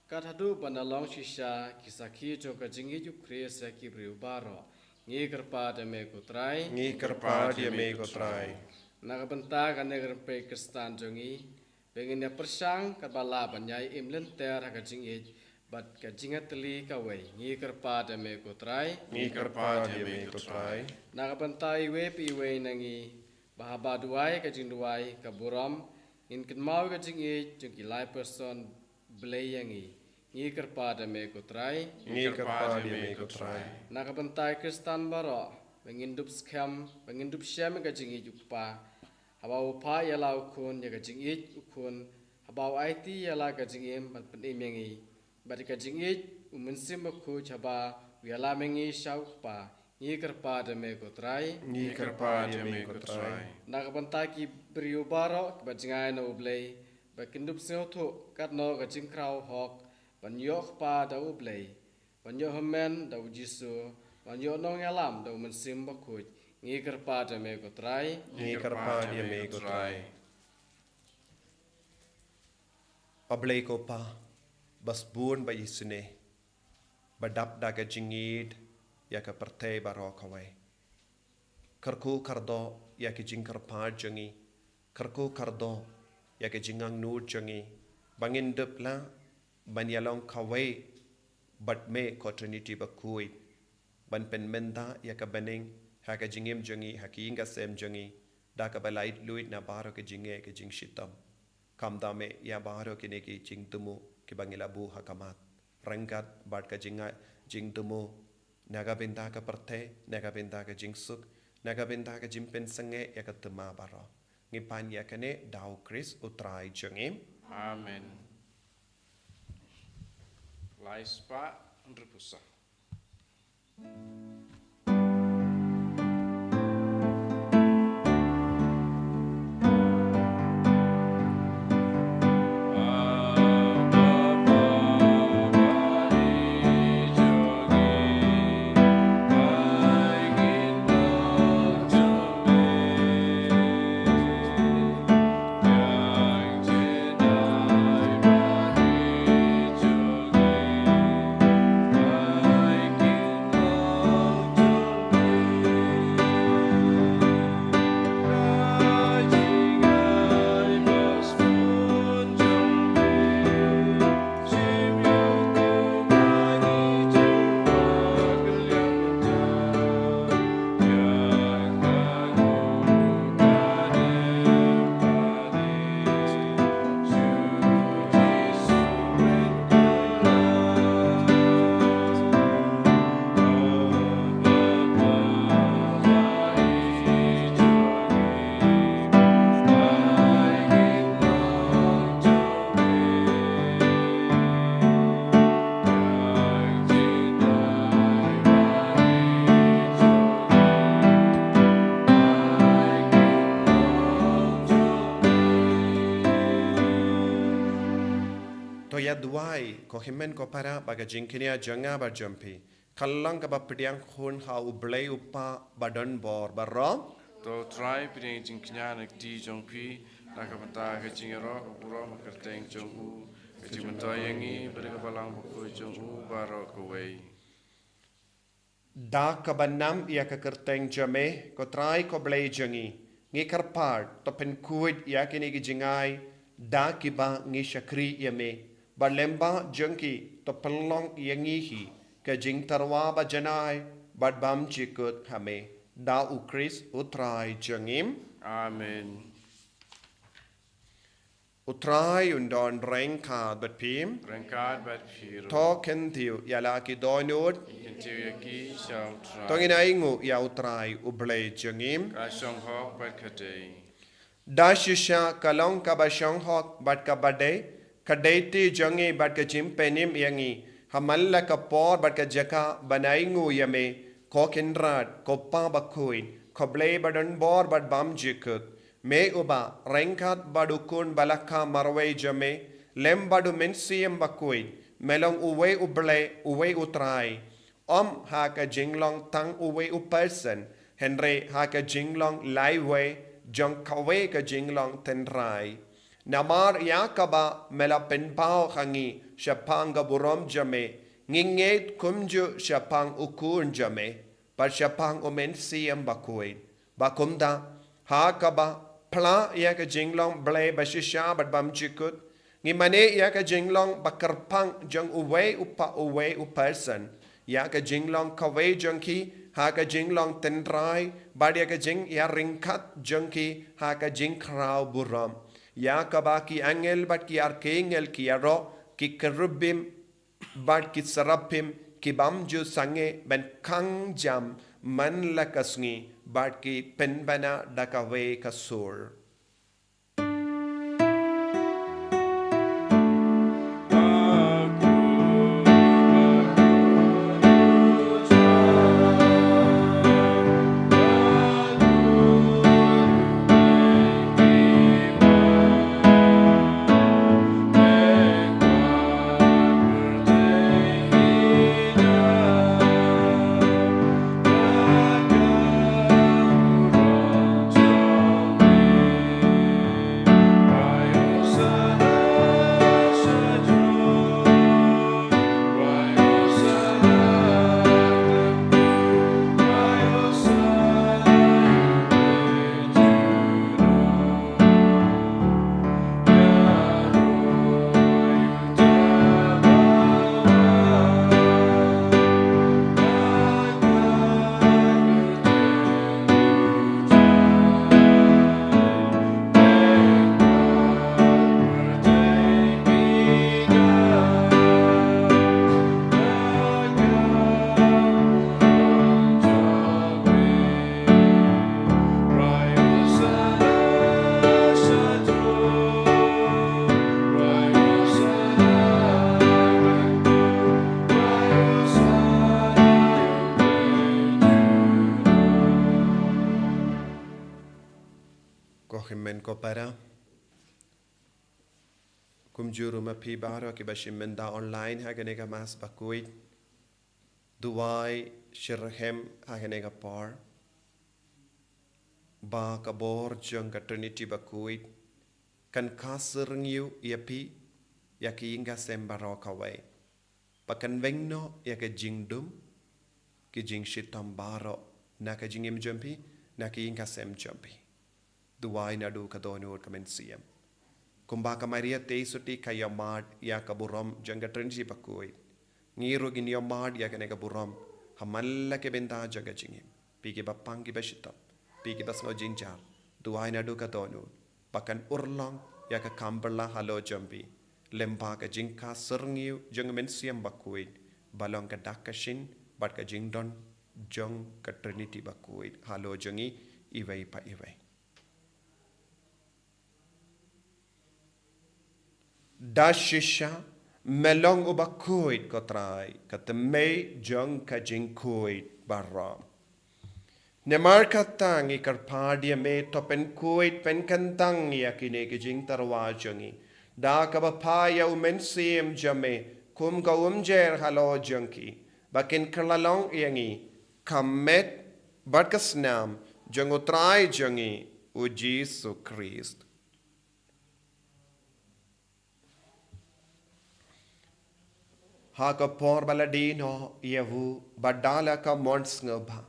kat haduh ban da long shisha ki sakhi jong ka jingïeit u Khrist ïa ki briew baroh. Ngi kyrpad ïa me ko Trai. Ngi kyrpad ïa me ko Trai. Na ka bynta kane ka rympei Khristan jong ngi, ba ngin ïa pyrshang katba lah ban ïai im lynter ha ka jingïeit bad ka jingïatylli kawei. Ngi kyrpad ïa me ko Trai. Ngi kyrpad ïa me ko Trai. Na ka bynta iwei pa iwei na ngi, ba haba duwai ka jingduwai ka burom, ngin kynmaw ka jingïeit jong ki lai person Blei ïa ngi. Ngi kyrpad ïa me ko Trai. Ngi kyrpad ïa me ko Trai. Na ka bynta Khristan baroh, ba ngin dup skhem, ba ngin dup shem ka jingïeit u Kpa, haba u phah ïa la u Khun ïa ka jingïeit u Khun, haba u aiti ïa la ka jingim ban pynim ïa ngi, bad ka jingïeit u Mynsiem Bakhuid haba u ïalam ïa ngi sha u Kpa. Ngi kyrpad ïa me ko Trai. Ngi kyrpad ïa me ko Trai. Na ka bynta ki briew baroh kiba jngai na u Blei, ba kin dup sngewthuh katno ka jingkhraw hok ban ïoh kpa da u Blei, ban ïoh hynmen da u Jisu, ban ïoh nongïalam da u Mynsiem Bakhuid. Ngi kyrpad ïa me ko Trai. Ngi kyrpad ïa me ko Trai. A Blei ko Pa, ba sbun ba isynei, ba dap da ka jingïeit ïa ka pyrthei baroh kawei, kyrkhu kyrdoh ïa ki jingkyrpad jong ngi, kyrkhu kyrdoh ïa ki jingangnud jong ngi, ba ngin dup lah ban ïalong kawei bad me ko Trinity bakhuid, ban pynmynta ïa ka bneng ha ka jingim jong ngi, ha ki ïing ka sem jong ngi, da kaba lait luid na baroh ki jingeh ki jingshitom. Kham da me ïa baroh kine ki jingthmu kiba ngi la buh ha khmat, ryngkat bad ka jingngeit jingthmu, na ka bynta ka pyrthei, na ka bynta ka jingsuk, na ka bynta ka jingpynsangeh ïa ka thma baroh. Ngi pan ïa kane da u Khrist u Trai jong ngi. Amen. Lai spah hynriewphew saw. To ïa duwai, ko hynmen ko para, ba ka jingkñia jong nga bad jong phi kan long kaba pdiang khun ha u Blei u Kpa ba don bor baroh. To Trai, pdiang jingkñia na ka kti jong phi, na ka bynta ka jingïaroh ka burom ha ka kyrteng jong u, ka jingmyntoi ïa ngi bad ïa ka balang bakhuid jong u baroh kawei. Da kaba nam ïa ka kyrteng jong me, ko Trai ko Blei jong ngi, ngi kyrpad, to pynkhuid ïa kine ki jingai da kiba ngi shakri ïa me, bad lyngba jong ki to pynlong ïa ngi hi ka jingtyrwa ba janai bad bymjukut ha me, da u Khrist u Trai jong ngi. Amen. U Trai un don ryngkat bad phi. Ryngkat bad phi ruh. To kyntiew ïa la ki dohnud. Kyntiew ïa ki sha u Trai. To ngin ainguh ïa u Trai u Blei jong ngi. Ka shong hok bad ka dei. Da shisha ka long kaba shong hok bad kaba dei, ka deiti jong ngi bad ka jingpynim ïa ngi, ha man la ka por bad ka jaka ban ainguh ïa me, ko Kynrad, ko Pa bakhuid, ko Blei badonbor bad bymjukut. Me uba, ryngkat bad u Khun balakha marwei jong me, lem bad u Mynsiem Bakhuid, me long uwei u Blei, uwei u Trai. Ym ha ka jinglong tang uwei u person, hynrei ha ka jinglong laiwei jong kawei ka jinglong tynrai. Namar ïa kaba me la pynpaw ha ngi shaphang ka burom jong me, ngi ngeit kumjuh shaphang u Khun jong me, bad shaphang u Mynsiem Bakhuid. Ba kumta, ha kaba phla ïa ka jinglong Blei bashisha bad bymjukut, ngi mane ïa ka jinglong bakyrpang jong uwei u Pa, uwei u person, ïa ka jinglong kawei jong ki ha ka jinglong tynrai, bad ïa ka jingïaryngkat jong ki ha ka jingkhraw burom. Ïa kaba ki angel bad ki archangel, ki ïaroh, ki kerubim bad ki serapim, ki bym ju sangeh ban khang jam man la ka sngi, bad ki pynbna da kawei ka sur. Ko hynmen ko para, kumjuh ruh ma phi baroh kiba shim bynta online ha kane ka Mass bakhuid, duwai shitrhem ha kane ka por ba ka bor jong ka Trinity bakhuid kan kha syrngiew ïa phi, ïa ki ïing ki sem baroh kawei. Ba kan weng noh ïa ka jingdum, ki jingshitom baroh, na ka jingim jong phi, na ki ïing ki sem jong phi. Duwai naduh ka dohnud ka mynsiem. Kumba ka Maria Theisotti ka ïa mad ïa ka burom jong ka Trinity bakhuid, ngi ruh ngin ïa mad ïa kane ka burom ha man la ki bynta jong ka jingim. Phi kiba pang kiba shitom, phi kiba sngew jynjar, duwai naduh ka dohnud ba kan urlong ïa ka kam phylla halor jong phi, lem bad ka jingkha syrngiew jong ka Mynsiem Bakhuid, ba long ka dak ka shin bad ka jingdon jong ka Trinity bakhuid halor jong ngi iwei pa iwei. Da shisha, me long uba khuid ko Trai, ka tymmen jong ka jingkhuid baroh. Namar kata ngi kyrpad ïa me, to pynkhuid pynkyntang ïa kine ki jingtyrwa jong ngi, da kaba phah ïa u Mynsiem jong me kum ka umjer halor jong ki, ba kin kylla long ïa ngi ka met bad ka snam jong u Trai jong ngi u Jisu Khrist. Ha ka por ba la die noh ïa u, bad da la ka mon sngewbha,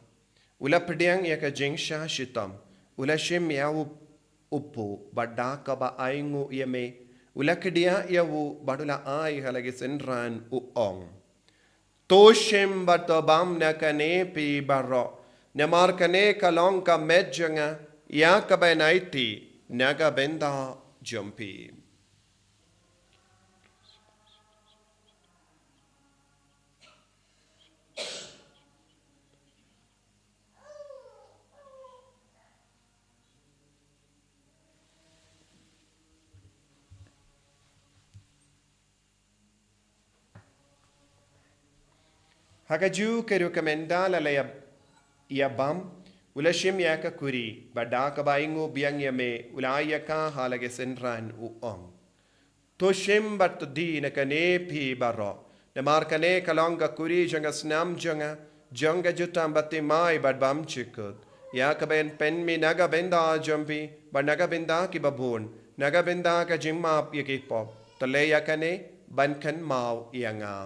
u la pdiang ïa ka jingshah shitom, u la shim ïa u upu, bad da kaba ainguh ïa me, u la kdiah ïa u, bad u la ai ha la ki synran, u ong: To shim bad to bam na kane phi baroh, namar kane ka long ka met jong nga, ïa kaban aiti na ka bynta jong phi. Ha kajuh ka rukom ynda la ïa, ïa bam, u la shim ïa ka kuri, bad da kaba ainguh biang ïa me, u la ai ïa ka ha la ki synran, u ong: To shim bad to die na kane phi baroh. Namar kane ka long ka kuri jong ka snam jong nga, jong ka jutang bathymmai bad bymjukut, ïa kaba yn pynmih na ka bynta jong phi bad na ka bynta kiba bun, na ka bynta ka jingmap ïa ki pop. To leh ïa kane ban kynmaw ïa nga.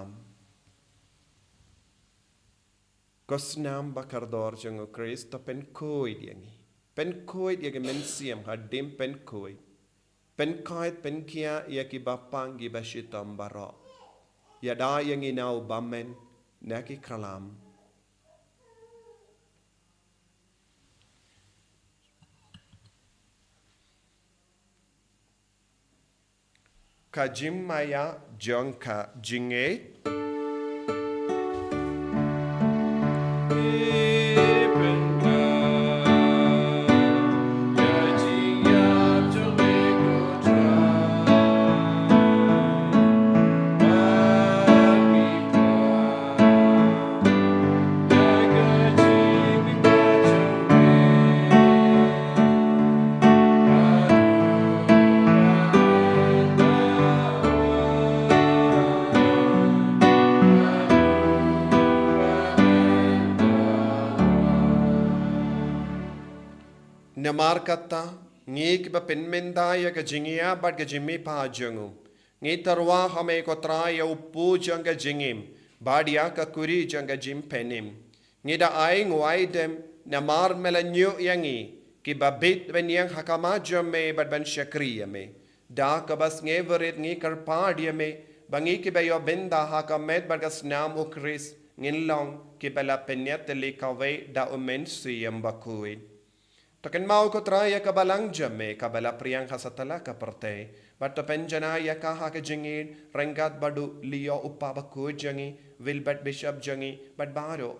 Ko snam ba kordor jong u Khrist, to pynkhuid ïa ngi. Pynkhuid ïa ki mynsiem hadien pynkhuid. Pynkhuid pynkhiah ïa kiba pang kiba shitom baroh. Ïada ïa ngi na u bymman, na ki khlam. Ka jingmaïa jong ka jingngeit. Namar kata, ngi kiba pynmynta ïa ka jingïap bad ka jingmihpat jong u, ngi tyrwa ha me ko Trai ïa u pud jong ka jingim, bad ïa ka kuri jong ka jingpynim. Ngi da ainguh aidem, namar me la ñiuh ïa ngi, kiba bit ban ïeng ha khmat jong me bad ban shakri ïa me. Da kaba sngewrit ngi kyrpad ïa me, ba ngi kiba ïoh bynta ha ka met bad ka snam u Khrist, ngin long kiba la pynïatylli kawei da u Mynsiem Bakhuid. To kynmaw ko Trai ïa ka balang jong me kaba la pdiang ha satlak ka pyrthei. Bad to pynjanai ïa ka ha ka jingïeit ryngkat bad u Leo u Papa Bakhuid jong ngi, Wilbert Bishop jong ngi, bad baroh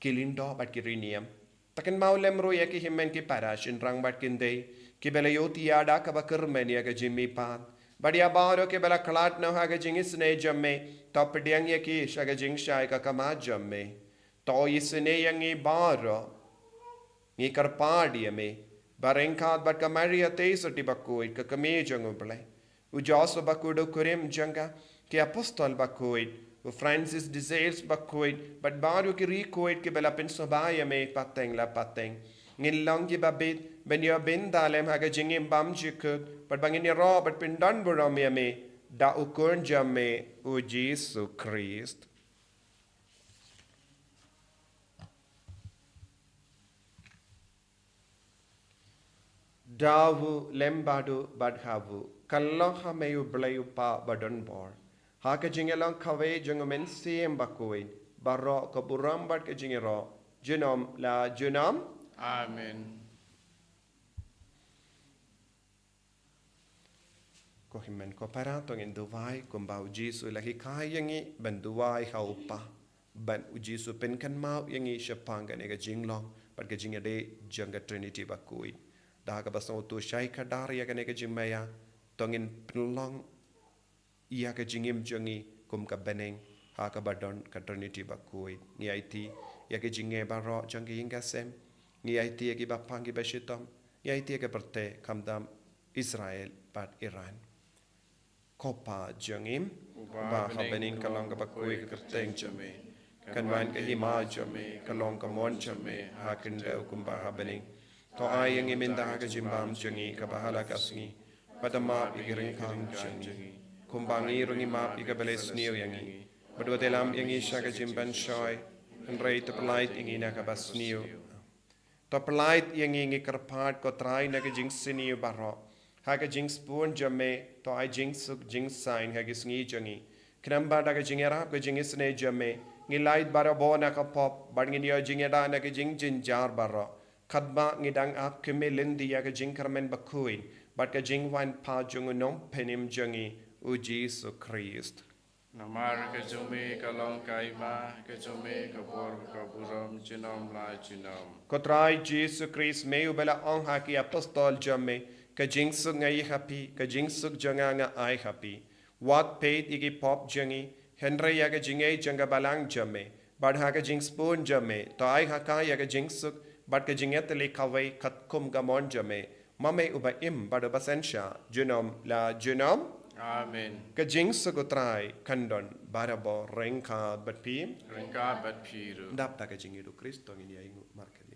ki lyngdoh bad ki riewniam. To kynmaw lem ruh ïa ki hynmen ki para shynrang bad ki khyndai, kiba la ïohthiah da kaba kyrmen ïa ka jingmihpat. Bad ïa baroh kiba la khlad noh ha ka jingisynei jong me, to pdiang ïa ki sha ka jingshai ka khmat jong me. To isynei ïa ngi baroh. Ngi kyrpad ïa me, ba ryngkat bad ka Maria Theisotti Bakhuid ka kmie jong u Blei, u Joseph Bakhuid u kurim jong ka, ki Apostol Bakhuid, u Francis de Sales Bakhuid, bad baroh ki riewkhuid kiba la pynsngewbha ïa me pateng la pateng, ngin long kiba bit ban ïoh bynta lem ha ka jingim bymjukut, bad ba ngin ïaroh bad pyndonburom ïa me da u Khun jong me, u Jisu Khrist. Da u lem bad u bad ha u, ka long ha me u Blei u Kpa badonbor, ha ka jingïalong kawei jong u Mynsiem Bakhuid, baroh ka burom bad ka jingïaroh, junom la junom. Amen. Ko hynmen ko para, to ngin duwai kumba u Jisu u la hikai ïa ngi ban duwai ha u Kpa, ban u Jisu pynkynmaw ïa ngi shaphang kane ka jinglong bad ka jingïadei jong ka Trinity Bakhuid. Da kaba sngewthuh shai kdar ïa kane ka jingmaïa, to ngin pynlong ïa ka jingim jong ngi kum ka bneng ha kaba don ka Trinity Bakhuid. Ngi aiti ïa ka jingeh baroh jong ka ïing ka sem. Ngi aiti ïa kiba pang kiba shitom. Ngi aiti ïa ka pyrthei, khamtam Israel bad Iran. Ko Kpa jong ngi, uba ha bneng ka long kaba khuid ka kyrteng jong me. Kan wan ka hima jong me, ka long ka mon jong me ha khyndew kumba ha bneng. To ai ïa ngi mynta ka jingbam jong ngi kaba ha la ka sngi. Bad to map ïa ki ryngkang jong ngi, kumba ngi ruh ngi map ïa kiba leh sniew ïa ngi. Bad wat ïalam ïa ngi sha ka jingpynshoi, hynrei to pyllait ïa ngi na kaba sniew. To pyllait ïa ngi, ngi kyrpad ko Trai, na ka jingsniew baroh. Ha ka jingsbun jong me, to ai jingsuk jingsaiñ ha ki sngi jong ngi. Khnang ba da ka jingïarap ka jingisynei jong me, ngin lait barabor na ka pop, bad ngin ïoh jingïada na ka jingjynjar baroh. Katba ngi dang ap khmih lynti ïa ka jingkyrmen bakhuid bad ka jingwan pat jong u Nongpynim jong ngi, u Jisu Khrist. Namar ka jong me ka long ka hima, ka jong me ka bor, ka burom, junom la junom. Ko Trai Jisu Khrist, me uba la ong ha ki apostol jong me, ka jingsuk nga ïa ha phi, ka jingsuk jong nga nga ai ha phi. Wat peit ïa ki pop jong ngi, Hynrei ïa ka jingïeit jong ka balang jong me, bad ha ka jingsbun jong me, to ai ha ka ïa ka jingsuk bad ka jingïatylli kawei katkum ka mon jong me, ma me uba im bad uba synshar junom la junom. Amen. Ka jingsuk U Trai kan don barabor ryngkat bad phi. Ryngkat bad phi ruh. Dap da ka jingïeit U Khrist to ngin ïa ïnguh markylliang.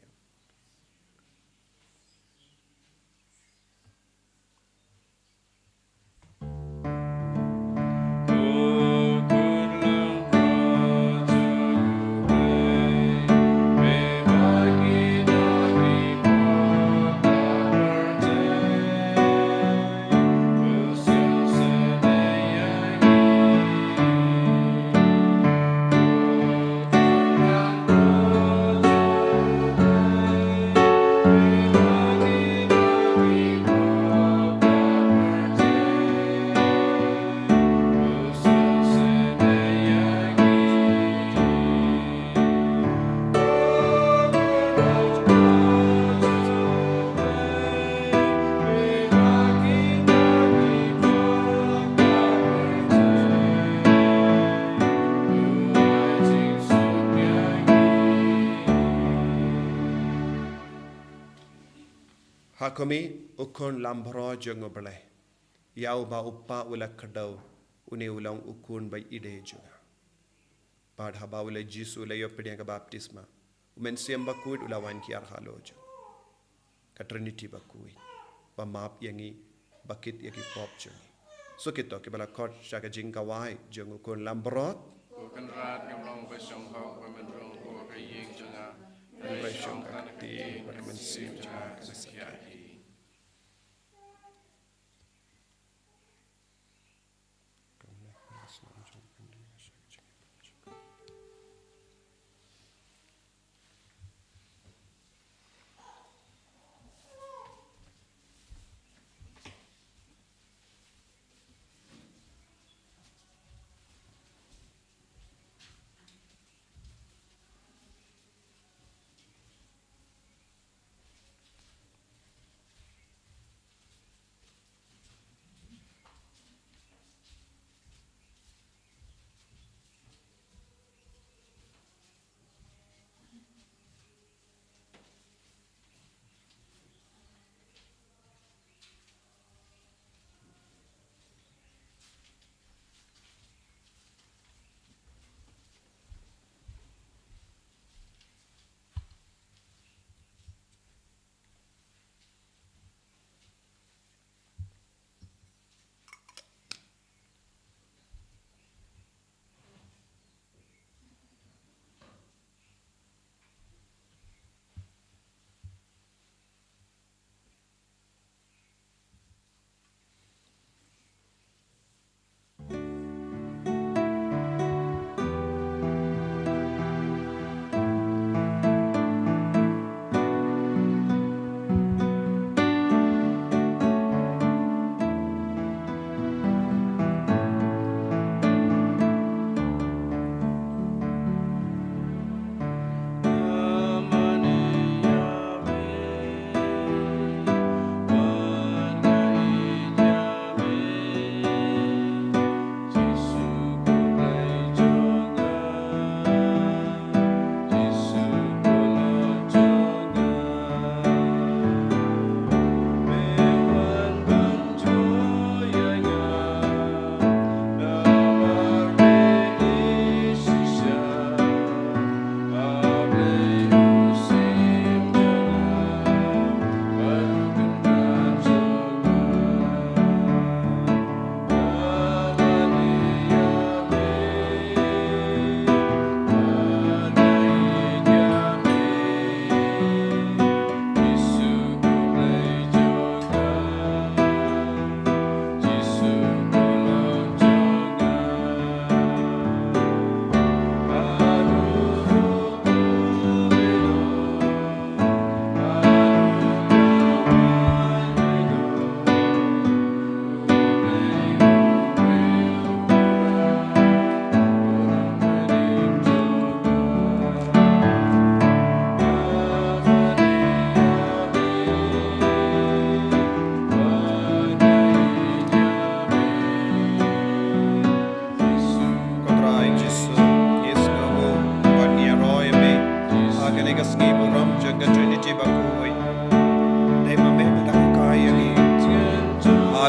Ha khmih, u khun lambaroh jong U Blei, ïa uba u Kpa u la kdew, une u long u khun ba ïeit jong nga. Bad haba u la Jisu u la ïoh pdiang ka baptisma, U Mynsiem Bakhuid u la wan kiar halor jong nga. Ka Trinity bakhuid ba map ïa ngi, ba kit ïa ki pop jong ngi. Sa kito kiba la khot sha ka jingkawei jong u khun lambaroh. Ko Kynrad, ngam long ba shong hok ba men rung ha ka ïing jong nga, hynrei shong ha ka kti bad ka mynsiem jong nga kan sa khia hi.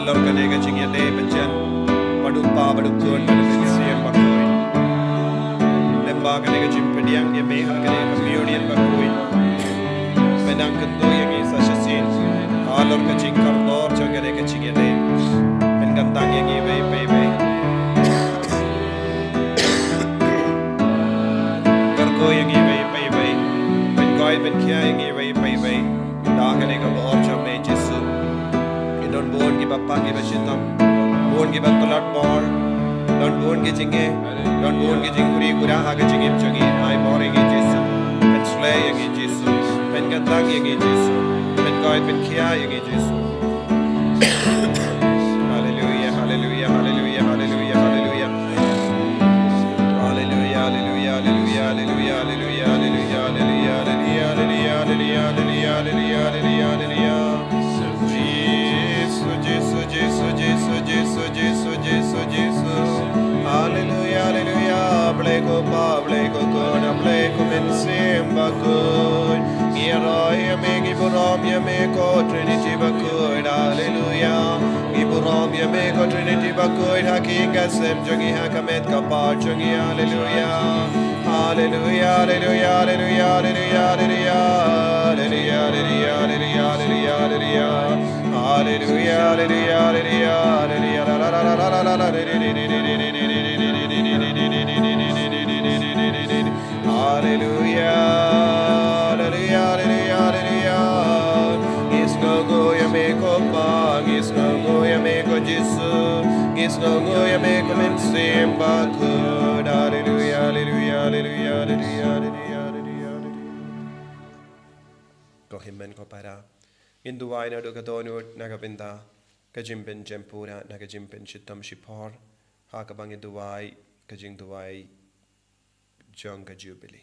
Halor kane ka jingïadei ba jan bad u Kpa bad u Khun bad u Mynsiem Bakhuid. Lyngba kane ka jingpdiang ïa me ha kane ka communion bakhuid, me nang kyntu ïa ngi sa shisien halor ka jingkordor jong kane ka jingïadei. Men kyntang ïa ngi iwei pa iwei. Kyrkhu ïa ngi iwei pa iwei. Men koit men khia ïa ngi iwei pa iwei da kane ka bor jong me Jisu. Ki don bun kiba pang kiba shitom, bun kiba tlot bor, don bun ki jingeh, don bun ki jingkhuid khuid ha ka jingim jong ngi. Ai bor ïa ngi Jisu. Men shlei ïa ngi Jisu. Men kyntang ïa ngi Jisu. Men koit men khia ïa ngi Jisu. Haleluia, haleluia, haleluia, haleluia, haleluia. Haleluia, haleluia, haleluia, haleluia, haleluia, haleluia, haleluia, haleluia, haleluia, haleluia, haleluia, haleluia. Jisu, Jisu, Jisu, Jisu, Jisu, Jisu, Jisu, Jisu. Haleluia, haleluia. Blei ko Pa, Blei ko Khun, Blei ko Mynsiem Bakhuid. Ngi ïaroh ïa me, ngi burom ïa me ko Trinity Bakhuid. Haleluia. Ngi burom ïa me ko Trinity Bakhuid ha ki ïing ki sem jong ngi, ha ka met ka par jong ngi. Haleluia. Haleluia, haleluia, haleluia, haleluia, haleluia. Haleluia, haleluia, haleluia, haleluia, haleluia. Haleluia, haleluia, haleluia, haleluia. Haleluia, haleluia, haleluia, haleluia. Ngi sngewnguh ïa me ko Pa, ngi sngewnguh ïa me ko Jisu, ngi sngewnguh ïa me ko Mynsiem Bakhuid. Haleluia, haleluia, haleluia, haleluia, haleluia, haleluia, haleluia. Ko hynmen ko para, ngin duwai naduh ka dohnud na ka bynta ka jingpynjem pura, na ka jingpynshitom shipor, ha kaba ngin duwai ka jingduwai jong ka Jubili.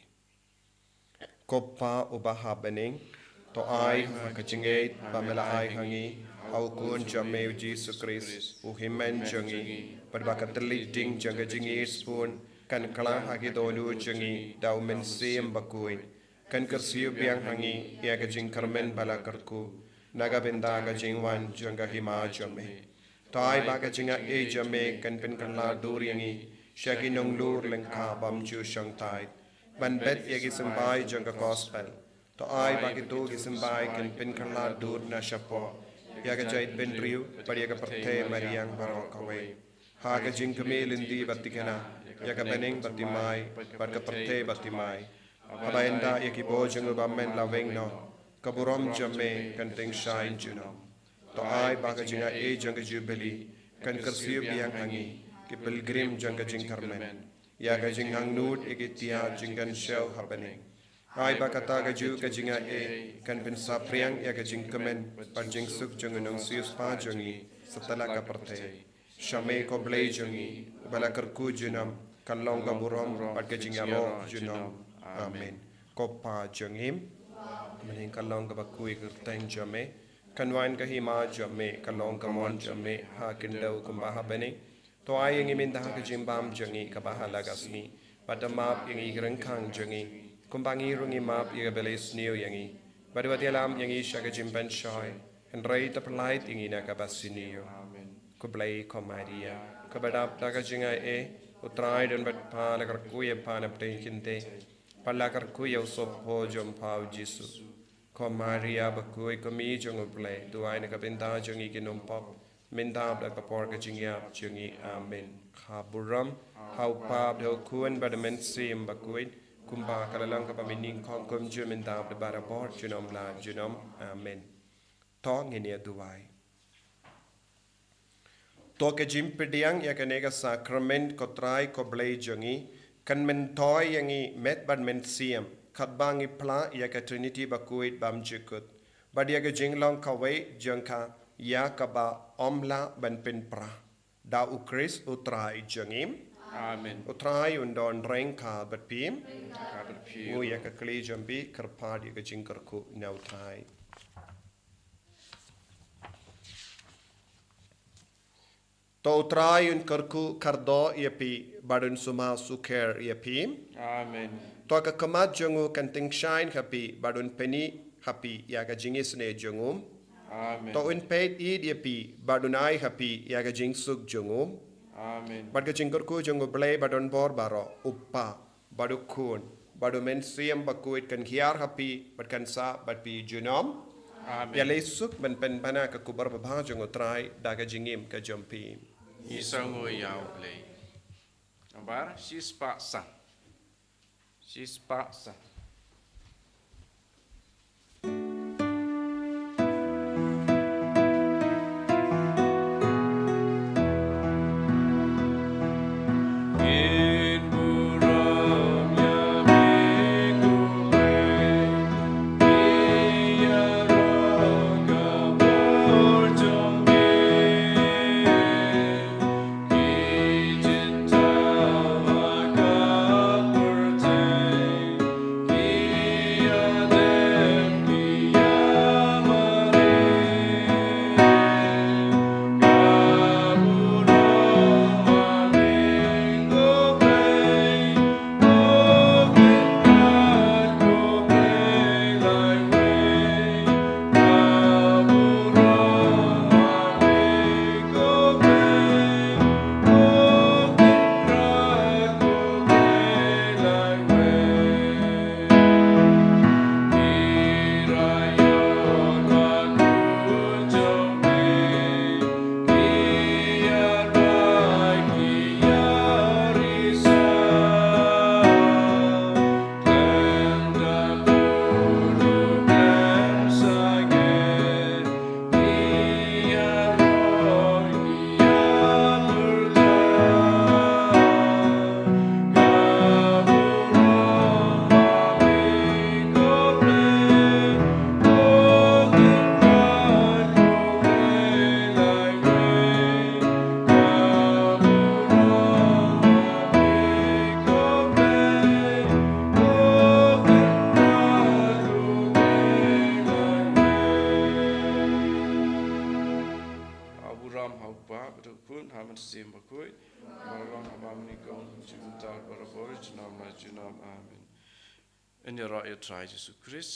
Ko Pa uba ha bneng, to ai ha ka jingngeit ba me la ai ha ngi ha u Khun jong me u Jisu Khrist, u Hynmen jong ngi, bad ba ka thylliej ding jong ka jingïeit sbun kan kylla ha ki dohnud jong ngi da u Mynsiem Bakhuid, kan kyrsiew biang ha ngi ïa ka jingkyrmen ba la kyrkhu na ka bynta ka jingwan jong ka Hima jong me. To ai ba ka jingaiei jong me kan pynkylla dur ïa ngi sha ki nonglur lyngkha bym ju shongthait ban bet ïa ki symbai jong ka Gospel. To ai ba kito ki symbai kan pynkylla dur na shapoh ïa ka jaitbynriew bad ïa ka pyrthei mariang baroh kawei, ha ka jingkmie lynti bad thikna ïa ka bneng bad thymmai bad ka pyrthei bad thymmai. Haba ynda ïa ki bor jong u bymman la weng noh, ka burom jong me kan tyngshaiñ junom. To ai ba ka jingaiei jong ka Jubili kan kyrsiew biang ha ngi, ki pilgrim jong ka jingkyrmen, ïa ka jingangnud ïa ki tiar jingkynshew ha bneng. Ai ba kata kajuh ka jingaiei kan pynsaphriang ïa ka jingkmen bad jingsuk jong u Nongsiewspah jong ngi satlak ka pyrthei. Sha me ko Blei jong ngi, uba la kyrkhu junom, ka long ka burom bad ka jingïaroh junom. Amen. Ko Pa jong ngi, mynhynnin ka long kaba khuid ka kyrteng jong me, kan wan ka hima jong me, ka long ka mon jong me ha khyndew kumba ha bneng. To ai ïa ngi mynta ka jingbam jong ngi kaba ha la ka sngi, bad to map ïa ngi ki ryngkang jong ngi, kumba ngi ruh ngi map ïa kiba la isniew ïa ngi. Bad wat ïalam ïa ngi sha ka jingpynshoi, hynrei to pyllait ïa ngi na kaba sniew. Amen. Khublei ko Maria, kaba dap da ka jingaiei, U Trai u don bad pha, la kyrkhu ïa pha na pdeng kynthei, bad la kyrkhu ïa u sopor jong pha u Jisu. Ko Maria bakhuid, ko Mei jong U Blei, duwai na ka bynta jong ngi ki nongpop, mynta bad ha ka por ka jingïap jong ngi. Amen. Ka burom ha U Pa bad ha U Khun bad ha U Mynsiem Bakhuid, kumba ka la long kaba mynnyngkong, kumjuh mynta bad barabor, junom la junom. Amen. To ngin ïa duwai. To ka jingpdiang ïa kane ka sakrament, ko Trai ko Blei jong ngi, kan myntoi ïa ngi met bad mynsiem, katba ngi phla ïa ka Trinity bakhuid bymjukut, bad ïa ka jinglong kawei jong ka, ïa kaba ym lah ban pynpra. Da U Khrist U Trai jong ngi. Amen. U Trai un don ryngkat bad phi. Ryngkat bad phi. Ngui ïa ka kli jong phi, kyrpad ïa ka jingkyrkhu na U Trai. To U Trai un kyrkhu kyrdoh ïa phi, bad un sumar sukher ïa phi. Amen. To ka khmat jong u kan tyngshaiñ ha phi, bad un pyni ha phi ïa ka jingisynei jong u. Amen. To un peit ïa phi bad un ai ha phi ïa ka jingsuk jong u. Amen. Bad ka jingkyrkhu jong u Blei ba don bor baroh, u Kpa bad u Khun bad u Mynsiem Bakhuid kan hiar ha phi bad kan sah bad phi junom. Amen. Ïaleh suk ban pynbna ka khubor babha jong u Trai da ka jingim ka jong phi. Ngi sngew ïa u Blei. Nambar shispah san. Shispah san. Abu ram ha u Kpa bad ha u Khun ha u Mynsiem Bakhuid, ba la long ha ba mynnyngkong, jingmynta barabor, junom la junom. Amen. Ngin ïaroh ïa u Trai Jisu Khrist.